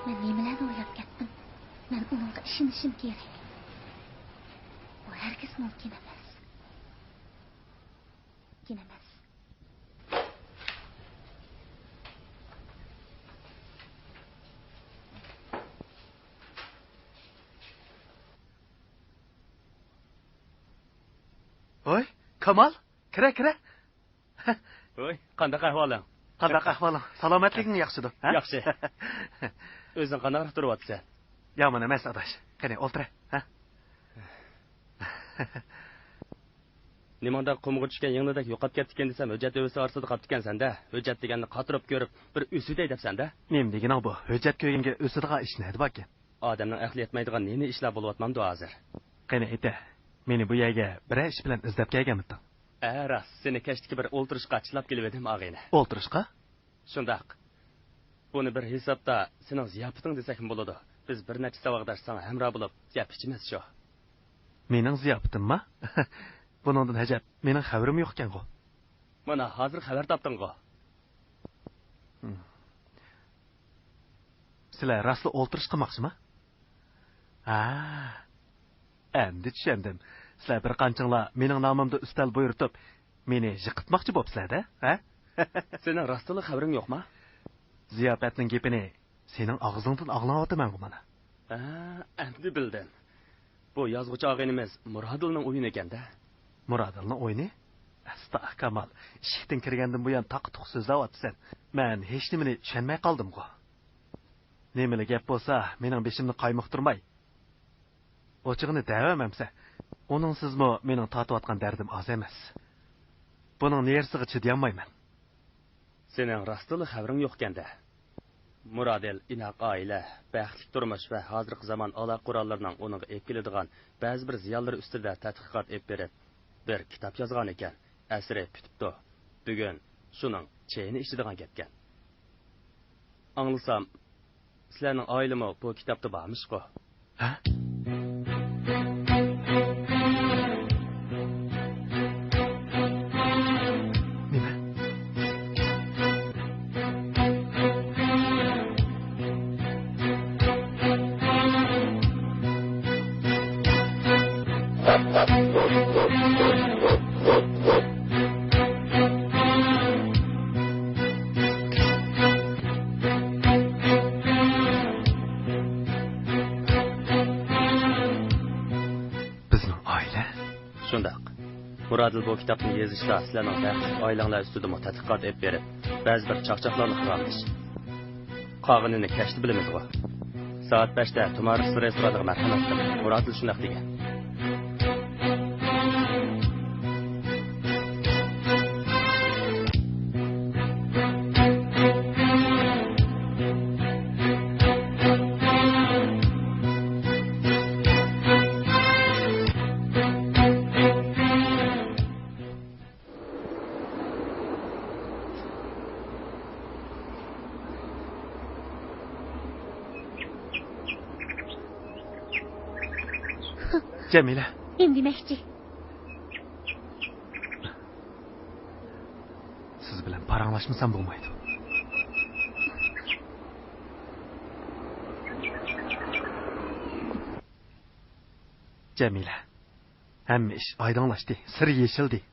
مەن نېمىلەرنى ئويلاپ كەتتىم؟ مەن ئۇنىڭغا ئىشىنىشىم كېرەك. بۇ ھەرگىز مۇمكىن ئەمەس. مۇمكىن ئەمەس. ھوي، كامال، كىرە، كىرە. ھوي، قانداق ئەھۋالىڭ؟ قانداق ئەھۋالىڭ؟ سالامەتلىكىڭ ياخشىدۇ، ھە؟ ياخشى. ئۆزۈڭ قانداقراق تۇرۇۋاتىسەن؟ يامان ئەمەس، ئاداش. قېنى، ئولتۇرە، ھە؟ نېماڭدا قۇمغا چۈشكەن يىڭنىدەك يوقاپ كەتتىكىن دېسەم، ھۆججەت ھۆۋىسى ئارىسىدا قاپتىكەنسەن-دە. ھۆججەت دېگەننى قاتۇرۇپ كۆرۈپ، بىر ئۆسۈۋېتەي دەپسەن-دە. نېمە دېگىنىڭ بۇ؟ ھۆججەت كۆرگەنگە ئۆسىدىغان ئىش نەدە باركەن؟ ئادەمنىڭ ئەقلى يەتمەيدىغان نى-نى ئىشلار بولۇۋاتمامدۇ ھازىر؟ قېنى، ئېيتە، مېنى بۇ يەرگە بىرەر ئىش بىلەن ئىزدەپ كەلگەنمىدىڭ؟ ھە، راست، سېنى كەچتىكى بىر ئولتۇرۇشقا چىللاپ كېلىۋىدىم، ئاغىنە. ئولتۇرۇشقا؟ شۇنداق. بۇنى بىر ھېسابتا سېنىڭ زىياپىتىڭ دېسەكمۇ بولىدۇ. بىز بىر نەچچە ساۋاقداش ساڭا ھەمراھ بولۇپ، يەپ ئىچىمىز شۇ. مېنىڭ زىياپىتىمما؟ بۇنىڭدىن ئەجەب، مېنىڭ خەۋىرىم يوقكەنغۇ؟ مانا، ھازىر خەۋەر تاپتىڭغۇ؟ ھىم. سىلەر راستلا ئولتۇرۇش قىلماقچىما؟ ھا، ئەمدى چۈشەندىم. سىلەر بىر قانچىڭلار مېنىڭ نامىمدا ئۈستەل بۇيرۇتۇپ، مېنى يىقىتماقچى بوپسىلەر-دە، ھە؟ سېنىڭ راستلا خەۋىرىڭ يوقما؟ زىياپەتنىڭ گېپىنى سېنىڭ ئاغزىڭدىن ئاڭلاۋاتىمەنغۇ مانا. ھە، ئەمدى بىلدىم. بۇ يازغۇچى ئاغىنىمىز مۇرادىلنىڭ ئويۇنى ئىكەن-دە. مۇرادىلنىڭ ئويۇنى؟ ئەستا، كامال، ئىشىكتىن كىرگەندىن بۇيان تاقا-تۇقا سۆزلەۋاتىسەن. مەن ھېچنېمىنى چۈشەنمەي قالدىمغۇ. نېمىلا گەپ بولسا، مېنىڭ بېشىمنى قايمۇقتۇرماي، ئوچىقىنى دەۋەرمەمسەن. ئۇنىڭسىزمۇ مېنىڭ تارتىۋاتقان دەردىم ئاز ئەمەس. بۇنىڭ نېرىسىغا چىدىيالمايمەن. سېنىڭ راستلا خەۋىرىڭ يوقكەن-دە. مۇرادىل ئىناق ئائىلە، بەختلىك تۇرمۇش ۋە ھازىرقى زامان ئالاقە قوراللىرىنىڭ ئۇنىڭغا ئېلىپ كېلىدىغان بەزى بىر زىيانلىرى ئۈستىدە تەتقىقات ئېلىپ بېرىپ، بىر كىتاب يازغانىكەن. ئەسىرى پۈتۈپتۇ. بۈگۈن شۇنىڭ چېيىنى ئىچىدىغان گەپكەن. ئاڭلىسام، سىلەرنىڭ ئائىلىمۇ بۇ كىتابتا بارمىشقۇ؟ ھە؟ نېمە؟ بىزنىڭ ئائىلە؟ شۇنداق. مۇرادىل بۇ كىتابنى يېزىشتا سىلەرنىڭ بەختلىك ئائىلەڭلار ئۈستىدىمۇ تەتقىقات ئېلىپ بېرىپ، بەزى بىر چاقچاقلارنى قىلغانمىش. قالغىنىنى كەچتە بىلىمىزغۇ. سائەت بەشتە تۇمارىس رېستورانىغا مەرھەمەت قىلىڭ. مۇرادىل شۇنداق دېگەن. جەمىلە. نېمە دېمەكچى؟ سىز بىلەن پاراڭلاشمىسام بولمايدۇ. جەمىلە، ھەممە ئىش ئايدىڭلاشتى، سىر يېشىلدى.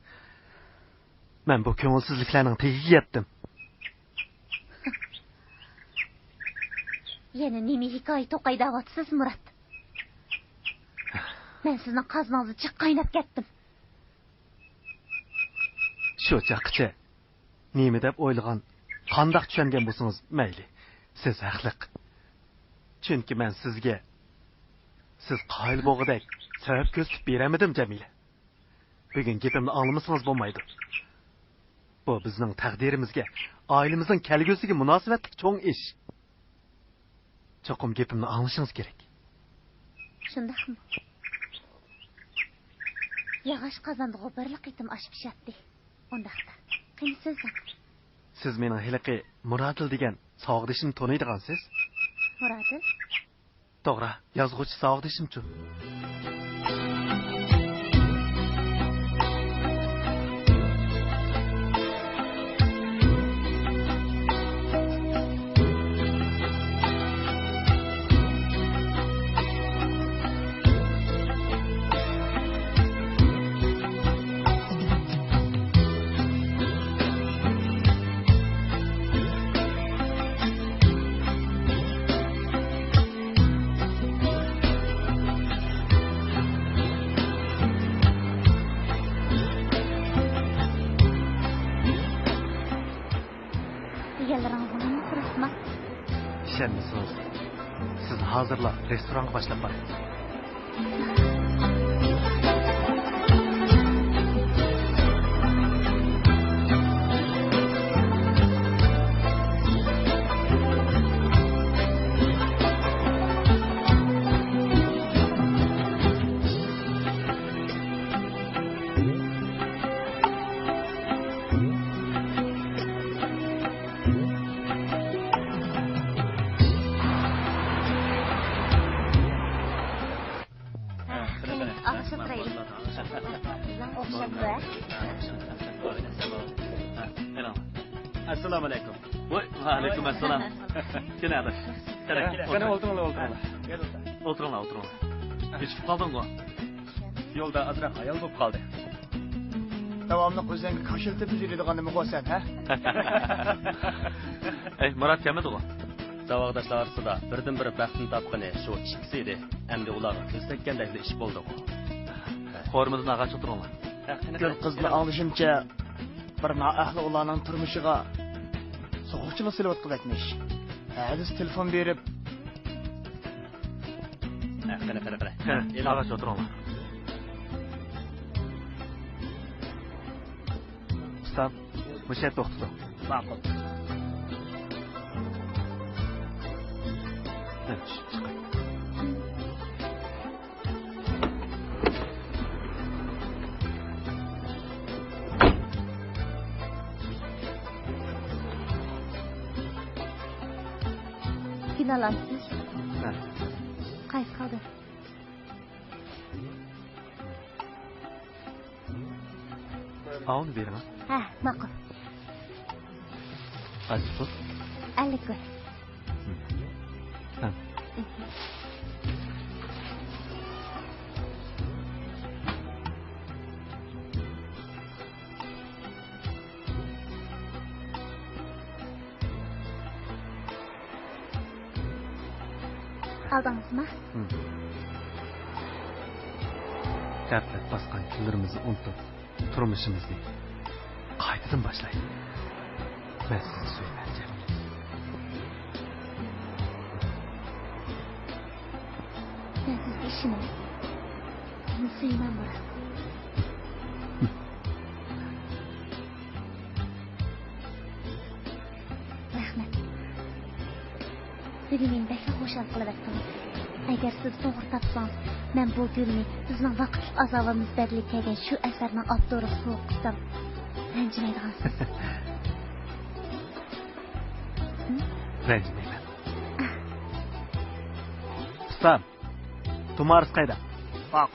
مەن بۇ كۆڭۈلسىزلىكلەرنىڭ تېگىگە يەتتىم. يەنە نېمە ھېكايە توقايداۋاتىسىز، مۇرات؟ مەن سىزنىڭ قازىنىڭىزدا جىق قايناپ كەتتىم. شۇ چاغقىچە نېمە دەپ ئويلىغان، قانداق چۈشەنگەن بولسىڭىز مەيلى، سىز ھەقلىق. چۈنكى مەن سىزگە سىز قايىل بولغۇدەك سەۋەب كۆرسىتىپ بېرەلمىدىم، جەمىلە. بۈگۈن گېپىمنى ئاڭلىمىسىڭىز بولمايدۇ. بۇ بىزنىڭ تەقدىرىمىزگە، ئائىلىمىزنىڭ كەلگۈسىگە مۇناسىۋەتلىك چوڭ ئىش. چوقۇم گېپىمنى ئاڭلىشىڭىز كېرەك. شۇنداقمۇ؟ ياغاچ قازاندىغۇ بىرلا قېتىم ئاش پىشاتتى. ئۇنداقتا، قېنى سۆزلەڭ. سىز مېنىڭ ھېلىقى مۇرادىل دېگەن ساۋاقدىشىمنى تونۇيدىغانسىز؟ مۇرادىل؟ توغرا، يازغۇچى ساۋاقدىشىمچۇ؟ رەھمەت. ئىشەنمىسىڭىز، سىز ھازىرلا رېستورانغا باشلاپ بارىڭ. قېنى، ئاغزىنى تۇرايلى. ئەسسالامۇ ئەلەيكۇم. ۋاي، ۋەئەلەيكۇم ئەسسالام. كېلىڭ، ئاداش. كېلىڭ. قېنى، ئولتۇرۇڭلار، ئولتۇرۇڭلار. ئولتۇرۇڭلار، ئولتۇرۇڭلار. كېچىكىپ قالدىڭغۇ؟ يولدا ئازراق ھايال بولۇپ قالدى. داۋاملىق ئۆزۈڭگە كاش ئېلىتىپ يۈرىدىغان نېمىغۇ سەن، ھە؟ ئەي، مۇرات كەلمىدىغۇ؟ ساۋاقداشلار ئارىسىدا بىردىنبىر بەختنى تاپقىنى شۇ ئىككىسى ئىدى. ئەمدى ئۇلارغا كۆز تەگكەندەكلا ئىش بولدىغۇ. قورۇمىدىن ئالغاچ ئولتۇرۇڭلار. گۈل قىزنى ئاڭلىشىمچە، بىر نائەھلى ئۇلارنىڭ تۇرمۇشىغا سوغۇقچىلىق سېلىۋاتقۇدەكمىش. ھەدىسى تېلېفون بېرىپ، قېنى، قېنى، قېنى. قېنى، ئالغاچ ئولتۇرۇڭلار. ئۇستام، مۇشۇ يەردە توختىتىڭ. ماقۇل. مەن چۈشۈپ چىقاي. كىنالامسىز؟ ھە. قايسى قالدى؟ ئاۋۇنى بېرىڭ. ھە، ماقۇل. قانچە پۇل؟ ئەللىك كوي. ھە. ئالدىڭىزمۇ؟ دەردلەر باسقان كۈنلىرىمىزنى ئۇنتۇپ، تۇرمۇشىمىزنى قايتىدىن باشلايلى. مەن سىزنى سۆيىمەن، جەمىلە. مەن سىزگە ئىشىنىمەن. سىزنى سۆيىمەن، مۇرات. رەھمەت. بۈگۈن مېنى بەكلا خۇشال قىلىۋەتتىڭىز. ئەگەر سىز توغرا تاپسىڭىز، مەن بۇ گۈلنى بىزنىڭ ۋاقىتلىق ئازابىمىز بەدىلىگە كەلگەن شۇ ئەسەرنىڭ ئاپتورىغا سوۋغا قىلسام، رەنجىمەيدىغانسىز. رەنجىمەيمەن. ئۇستام، تۇمارىس قايدا؟ باق.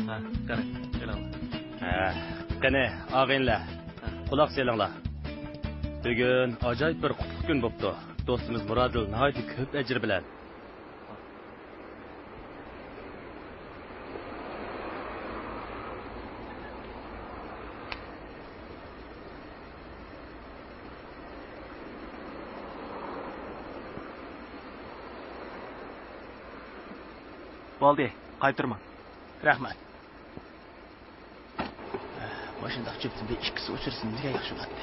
ھە، قېنى، كېلىڭلار. ھە، قېنى، ئاغىنىلەر، قۇلاق سېلىڭلار. بۈگۈن ئاجايىپ بىر قۇتلۇق كۈن بوپتۇ. دوستىمىز مۇرادىل ناھايىتى كۆپ ئەجىر بىلەن بولدى، قايتۇرماڭ. رەھمەت. مۇشۇنداق جۈپتىن بىر ئىككىسى ئۇچرىسا نېمىگە ياخشى بولاتتى.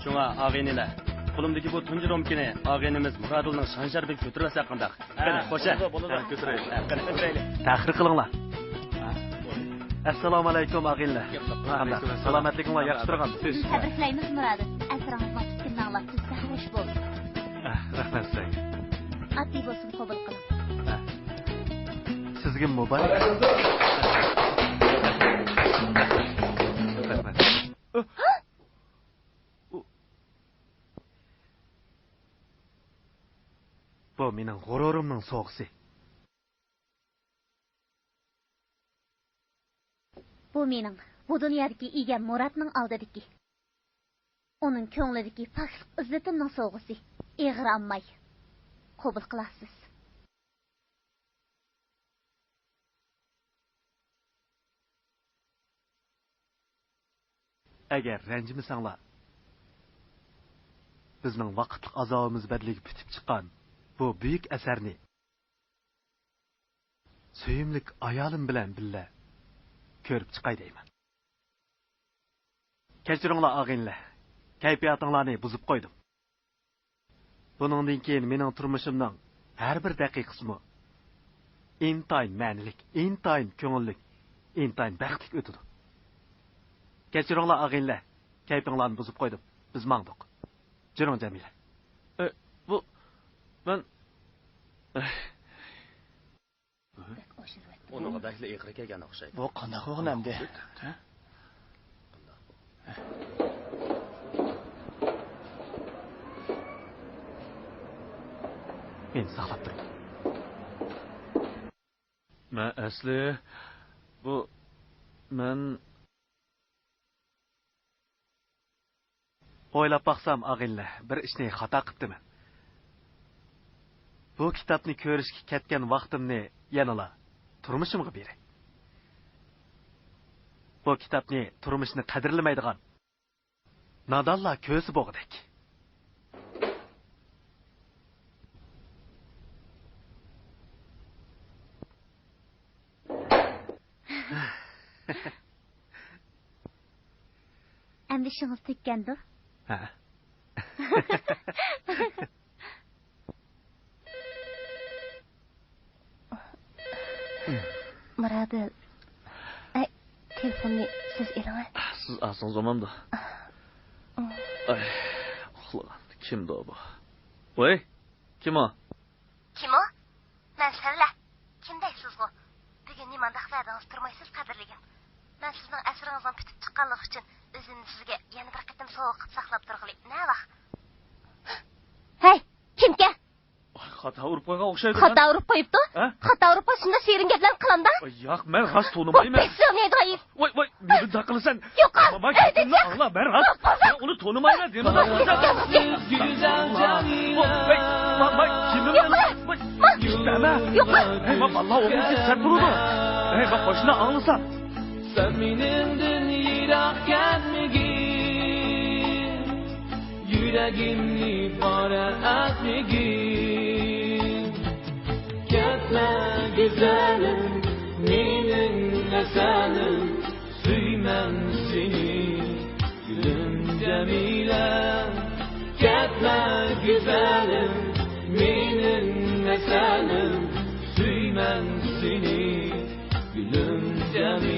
شۇڭا ئاغىنىلەر، قولۇمدىكى بۇ تۇنجى رومكىنى ئاغىنىمىز مۇرادىلنىڭ شان-شەرىپىگە كۆتۈرۈۋەتسەك قانداق؟ قېنى، خوش. بولىدۇ، بولىدۇ. ھە، كۆتۈرەيلى. ھە، قېنى، كۆتۈرەيلى. تەخىر قىلىڭلار. ئەسسالامۇئەلەيكۇم، ئاغىنىلەر. سالامەتلىكىڭلار ياخشى تۇرغان؟ تەبرىكلەيمىز، مۇرادىل. ئەسىرىڭىزنىڭ پۈتكىنىنى ئاڭلاپ، بىز سەرخۇش بولدۇق. ئەھ، رەھمەت سىلەرگە. ئاددىي بولسۇن، قوبۇل قىلىڭ. ئەھ. سىزگە مۇبارەك. رەھمەت. بۇ مېنىڭ غۇرۇرۇمنىڭ سوۋغىسى. بۇ مېنىڭ بۇ دۇنيادىكى ئىگەم مۇراتنىڭ ئالدىدىكى، ئۇنىڭ كۆڭلىدىكى پاكلىق ئىززىتىمنىڭ سوۋغىسى. ئېغىر ئالماي قوبۇل قىلارسىز. ئەگەر رەنجىمىسەڭلار، بىزنىڭ ۋاقىتلىق ئازابىمىز بەدىلىگە پۈتۈپ چىققان بۇ بۈيۈك ئەسەرنى سۆيۈملۈك ئايالىم بىلەن بىللە كۆرۈپ چىقاي دەيمەن. كەچۈرۈڭلار، ئاغىنىلەر، كەيپىياتىڭلارنى بۇزۇپ قويدۇم. بۇنىڭدىن كېيىن مېنىڭ تۇرمۇشۇمنىڭ ھەر بىر دەقىقىسىمۇ ئىنتايىن مەنىلىك، ئىنتايىن كۆڭۈللۈك، ئىنتايىن بەختلىك ئۆتىدۇ. كەچۈرۈڭلار، ئاغىنىلەر، كەيپىڭلارنى بۇزۇپ قويدۇم. بىز ماڭدۇق. جۈرۈڭ، جەمىلە. ئە، بۇ، مەن، ئە. ئۇنىڭغا بەكلا ئېغىر كەلگەن ئوخشايدۇ. بۇ قانداق بولغان ئەمدى؟ ھە؟ مېنى ساقلاپ تۇرۇڭ. مەن ئەسلى، بۇ، مەن ئويلاپ باقسام، ئاغىنىلەر، بىر ئىشنى خاتا قىپتىمەن. بۇ كىتابنى كۆرۈشكە كەتكەن ۋاقتىمنى يەنىلا تۇرمۇشۇمغا بېرەي. بۇ كىتابنى تۇرمۇشنى قەدىرلىمەيدىغان نادانلار كۆرسە بولغۇدەك. ئەمدى ئىشىڭىز تۈگىگەندۇ؟ ھە. مۇرادىل، ئەي، تېلېفوننى سىز ئېلىڭە. سىز ئالسىڭىز بولمامدۇ؟ ئاي، ئۇخلىغان. كىمدۇ بۇ؟ ۋەي، كىم ئۇ؟ كىم ئۇ؟ مەن سەۋلە. كىم دەيسىزغۇ؟ بۈگۈن نېمانداق ۋەدىڭىزنى تۇرمايسىز، قەدىرلىگىن. مەن سىزنىڭ ئەسىرىڭىزنىڭ پۈتۈپ چىققانلىقى ئۈچۈن ئۆزۈمنى سىزگە يەنە بىر قېتىم سوۋغا قىلىپ ساقلاپ تۇرغىلى. نەۋاخ؟ ھەي، كىمكەن؟ خاتا ئۇرۇپ قويغان ئوخشايدۇ. خاتا ئۇرۇپ قويۇپتۇ؟ ھە؟ خاتا ئۇرۇپ قويسا شۇنداق شېرىن گەپلەرنى قىلامدا؟ ياق، مەن راست تونۇمايمەن. بۇ بىر سۆزنى دەيدۇ. ۋاي، ۋاي، مېنى داق قىلىسەن. يوقال، ماما، گېپىمنى ئاڭلا، مەن راست، مەن ئۇنى تونۇمايمەن دېمىدىم. گۈزەل جەمىلە. ۋاي، ۋاي، كىمىم؟ يوقال. ۋاي، ئىشتەمە. يوقال. ھەي، ما، باللا ئوغلۇم كېتىپ تۇرىدۇ. ھەي، ما، قوشنا ئاڭلىسا. سەن مېنىڭدىن يىراق كەتمىگىن، يۈرىكىمنى پارە ئەتمىگىن. كەتمە گۈزەلىم، مېنىڭ ھەسەنىم، سۆيىمەن سېنى، گۈلۈم جەمىلە. كەتمە گۈزەلىم، مېنىڭ ھەسەنىم، سۆيىمەن سېنى، گۈلۈم جەمىلە.